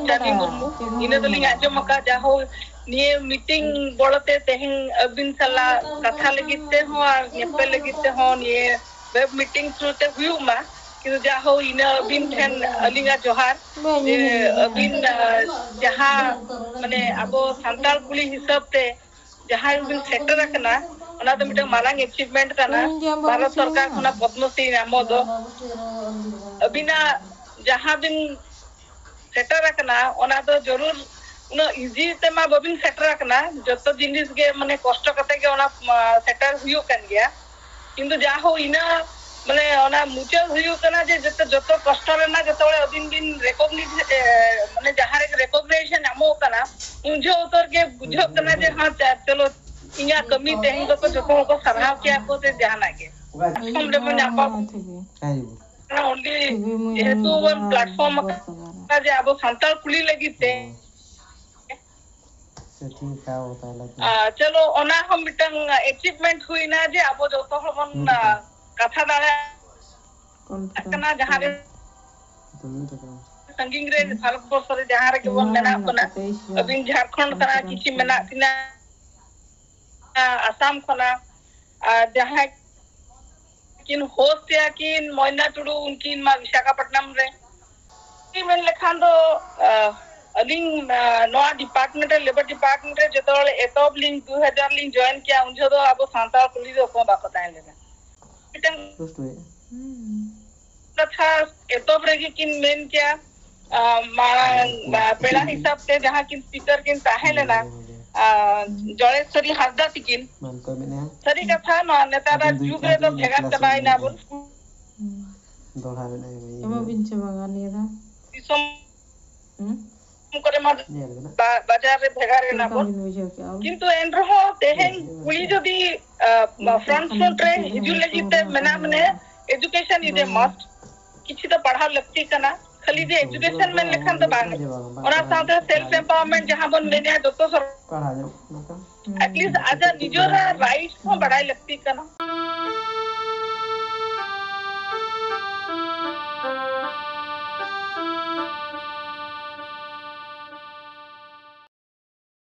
ᱪᱟᱹᱱᱤ ᱢᱩᱨᱢᱩ᱾ ᱤᱱᱟᱹ ᱫᱚᱞᱤᱧ ᱟᱸᱡᱚᱢ ᱟᱠᱟᱫ, ᱡᱟᱦᱳ, ᱱᱤᱭᱟᱹ meeting ᱵᱚᱞᱚᱛᱮ ᱛᱮᱦᱮᱧ ᱟᱹᱵᱤᱱ ᱥᱟᱞᱟᱜ ᱠᱟᱛᱷᱟ ᱞᱟᱹᱜᱤᱫ ᱛᱮᱦᱚᱸ ᱟᱨ ᱧᱮᱯᱮᱞ ᱞᱟᱹᱜᱤᱫ ᱛᱮᱦᱚᱸ ᱱᱤᱭᱟᱹ web meeting through ᱛᱮ ᱦᱩᱭᱩᱜ ᱢᱟ᱾ ᱠᱤᱱᱛᱩ ᱡᱟᱦᱳ, ᱤᱱᱟᱹ ᱟᱹᱵᱤᱱ ᱴᱷᱮᱱ ᱟᱹᱞᱤᱧᱟᱜ ᱡᱚᱦᱟᱨ, ᱡᱮ ᱟᱹᱵᱤᱱ, ᱟᱸ, ᱡᱟᱦᱟᱸ, ᱢᱟᱱᱮ, ᱟᱵᱚ ᱥᱟᱱᱛᱟᱲ ᱠᱩᱲᱤ ᱦᱤᱥᱟᱹᱵ ᱛᱮ ᱡᱟᱦᱟᱸ ᱵᱤᱱ ᱥᱮᱴᱮᱨ ᱟᱠᱟᱱᱟ, ᱚᱱᱟ ᱫᱚ ᱢᱤᱫᱴᱟᱝ ᱢᱟᱨᱟᱝ achievement ᱠᱟᱱᱟ᱾ ᱵᱷᱟᱨᱚᱛ ᱥᱚᱨᱠᱟᱨ ᱠᱷᱚᱱᱟᱜ ᱯᱚᱫᱽᱢᱚᱥᱨᱤ ᱧᱟᱢᱚᱜ ᱫᱚ ᱟᱹᱵᱤᱱᱟᱜ ᱡᱟᱦᱟᱸ ᱵᱤᱱ ᱥᱮᱴᱮᱨ ᱟᱠᱟᱱᱟ, ᱚᱱᱟ ᱫᱚ ᱡᱚᱨᱩᱨ ᱩᱱᱟᱹᱜ easy ᱛᱮᱢᱟ ᱵᱟᱹᱵᱤᱱ ᱥᱮᱴᱮᱨ ᱟᱠᱟᱱᱟ, ᱡᱚᱛᱚ ᱡᱤᱱᱤᱥ ᱜᱮ ᱢᱟᱱᱮ ᱠᱚᱥᱴᱚ ᱠᱟᱛᱮ ᱜᱮ ᱚᱱᱟ, ᱟ, ᱥᱮᱴᱮᱨ ᱦᱩᱭᱩᱜ ᱠᱟᱱ ᱜᱮᱭᱟ᱾ ᱠᱤᱱᱛᱩ ᱡᱟ ᱦᱳ ᱤᱱᱟᱹ ᱢᱟᱱᱮ ᱚᱱᱟ ᱢᱩᱪᱟᱹᱫ ᱦᱩᱭᱩᱜ ᱠᱟᱱᱟ ᱡᱮ ᱡᱚᱛᱚ, ᱡᱚᱛᱚ ᱠᱚᱥᱴᱚ ᱨᱮᱱᱟᱜ ᱡᱚᱛᱚ ᱦᱚᱲ ᱟᱹᱵᱤᱱ ᱵᱤᱱ recognize, ᱮ, ᱢᱟᱱᱮ ᱡᱟᱦᱟᱸ ᱨᱮ recognition ᱧᱟᱢᱚᱜ ᱠᱟᱱᱟ, ᱩᱱ ᱡᱚᱦᱚᱜ ᱩᱛᱟᱹᱨ ᱜᱮ ᱵᱩᱡᱷᱟᱹᱜ ᱠᱟᱱᱟ ᱡᱮ ᱦᱮᱸ, ᱪᱟ-, ᱪᱚᱞᱚ ᱤᱧᱟᱹᱜ ᱠᱟᱹᱢᱤ ᱛᱮᱦᱮᱧ ᱫᱚᱠᱚ ᱡᱚᱛᱚ ᱦᱚᱲ ᱠᱚ ᱥᱟᱨᱦᱟᱣ ᱠᱮᱭᱟ ᱠᱚ ᱥᱮ ᱡᱟᱦᱟᱱᱟᱜ ᱜᱮ᱾ platform ᱨᱮᱵᱚᱱ ᱧᱟᱯᱟᱢ ᱠᱟᱱᱟ, only ᱡᱮᱦᱮᱛᱩ ᱵᱚᱱ platform ᱟᱠᱟᱫᱟ᱾ ᱡᱮ ᱟᱵᱚ ᱥᱟᱱᱛᱟᱲ ᱠᱩᱞᱤ ᱞᱟᱹᱜᱤᱫ ᱛᱮ, ᱦᱚᱸ᱾ ᱥᱮ ᱴᱷᱤᱠ ᱠᱷᱟᱭᱟ ᱦᱳᱛᱟ ᱦᱟᱭ ᱞᱟᱠᱤ᱾ ᱟᱨ ᱪᱚᱞᱚ, ᱚᱱᱟ ᱦᱚᱸ ᱢᱤᱫᱴᱟᱝ achievement ᱦᱩᱭᱱᱟ ᱡᱮ ᱟᱵᱚ ᱡᱚᱛᱚ ᱦᱚᱲ ᱵᱚᱱ, ᱦᱩᱸ, ᱦᱩᱸ᱾ ᱟᱨ, ᱠᱟᱛᱷᱟ ᱫᱟᱲᱮᱭᱟᱜ ᱠᱚᱱᱯᱷᱤᱰᱮᱱᱥ ᱠᱟᱱᱟ, ᱡᱟᱦᱟᱸ ᱨᱮ ᱦᱩᱸ᱾ ᱥᱟᱺᱜᱤᱧ ᱨᱮ, ᱦᱩᱸ᱾ ᱵᱷᱟᱨᱚᱛ ᱵᱚᱨᱥᱚ ᱨᱮ ᱡᱟᱦᱟᱸ ᱨᱮᱜᱮ ᱵᱚᱱ ᱢᱮᱱᱟᱜ ᱵᱚᱱᱟ, ᱟᱹᱵᱤᱱ ᱡᱷᱟᱲᱠᱷᱚᱸᱰ ᱠᱟᱱᱟ, ᱠᱤᱪᱷᱩ ᱢᱮᱱᱟᱜ ᱵᱤᱱᱟ, ᱟᱥᱟᱢ ᱠᱷᱚᱱᱟᱜ, ᱟᱨ ᱡᱟᱦᱟᱸᱭ ᱠᱤᱱ host ᱮᱭᱟ ᱠᱤᱱ ᱢᱚᱭᱱᱟ ᱴᱩᱰᱩ, ᱩᱱᱠᱤᱱ ᱢᱟ ᱵᱤᱥᱟᱠᱷᱟᱯᱟᱴᱱᱟᱢ ᱨᱮ᱾ ᱪᱮᱫ ᱢᱮᱱ ᱞᱮᱠᱷᱟᱱ ᱫᱚ, ᱟᱸ, ᱟᱹᱞᱤᱧ, ᱟᱸ, ᱱᱚᱣᱟ department ᱨᱮ, labour department ᱨᱮ ᱡᱚᱛᱚ ᱦᱚᱲ ᱮᱛᱚᱦᱚᱵ ᱞᱤᱧ ᱫᱩ ᱦᱟᱡᱟᱨ ᱞᱤᱧ join ᱠᱮᱭᱟ, ᱩᱱ ᱡᱚᱦᱚᱜ ᱫᱚ ᱟᱵᱚ ᱥᱟᱱᱛᱟᱲ ᱠᱩᱞᱤ ᱫᱚ ᱚᱠᱚᱭ ᱵᱟᱠᱚ ᱛᱟᱦᱮᱸ ᱞᱮᱱᱟ᱾ ᱢᱤᱫᱴᱟᱝ ᱠᱟᱛᱷᱟ ᱮᱛᱚᱦᱚᱵ ᱨᱮᱜᱮ ᱠᱤᱱ ᱢᱮᱱ ᱠᱮᱭᱟ, ᱟᱸ, ᱢᱟᱲᱟᱝ, ᱟᱸ, ᱯᱮᱲᱟ ᱦᱤᱥᱟᱹᱵ ᱛᱮ ᱡᱟᱦᱟᱸ ᱠᱤᱱ speaker ᱠᱤᱱ ᱛᱟᱦᱮᱸ ᱞᱮᱱᱟ, ᱟᱸ, ᱡᱚᱲᱮᱥᱣᱚᱨᱤ ᱦᱟᱸᱥᱫᱟ ᱛᱤᱠᱤᱱ᱾ ᱥᱟᱹᱨᱤ ᱠᱟᱛᱷᱟ, ᱱᱚᱣᱟ ᱱᱮᱛᱟᱨᱟᱜ ᱡᱩᱜᱽ ᱨᱮᱫᱚ ᱵᱷᱮᱜᱟᱨ ᱪᱟᱵᱟᱭᱮᱱᱟ ᱵᱚᱱ᱾ ᱮᱢᱟᱵᱤᱱ ᱪᱮ ᱵᱟᱝᱟ ᱱᱤᱭᱟᱹ ᱫᱷᱟᱣ? ᱫᱤᱥᱚᱢ ᱦᱩᱸ? ᱠᱚᱨᱮ ᱢᱟ ᱧᱮᱞ ᱵᱮᱱ᱾ ᱵᱟ-, ᱵᱟᱡᱟᱨ ᱨᱮ ᱵᱷᱮᱜᱟᱨ ᱮᱱᱟ ᱵᱚᱱ᱾ ᱪᱮᱫ ᱞᱮᱠᱟ ᱵᱤᱱ ᱵᱩᱡᱷᱟᱹᱣ ᱠᱮᱜᱼᱟ? ᱠᱤᱱᱛᱩ ᱮᱱ ᱨᱮᱦᱚᱸ ᱛᱮᱦᱮᱧ ᱦᱮᱸ, ᱦᱮᱸ, ᱠᱩᱲᱤ ᱦᱮᱸ᱾ ᱡᱩᱫᱤ, ᱟᱸ, front ᱥᱮᱫ ᱨᱮ ᱦᱤᱡᱩᱜ ᱞᱟᱹᱜᱤᱫ ᱛᱮ ᱢᱮᱱᱟᱜ ᱢᱮᱱᱮ, education is a must᱾ ᱠᱤᱪᱷᱩ ᱫᱚ ᱯᱟᱲᱦᱟᱣ ᱞᱟᱹᱠᱛᱤ ᱠᱟᱱᱟ᱾ ᱠᱷᱟᱹᱞᱤ ᱡᱮ education ᱢᱮᱱ ᱞᱮᱠᱷᱟᱱ ᱫᱚ ᱵᱟᱝ᱾ ᱚᱱᱟ ᱥᱟᱶᱛᱮ self empowerment ᱡᱟᱦᱟᱸ ᱵᱚᱱ ᱢᱮᱱᱮᱫᱼᱟ, ᱡᱚᱛᱚ ᱥᱚᱨ-, ᱯᱟᱲᱦᱟᱣ ᱧᱚᱜ ᱠᱟᱱᱟ ᱠᱚ᱾ At least ᱟᱡᱟᱜ ᱱᱤᱡᱮᱨᱟᱜ rights ᱦᱚᱸ ᱵᱟᱲᱟᱭ ᱞᱟᱹᱠᱛᱤ ᱠᱟᱱᱟ᱾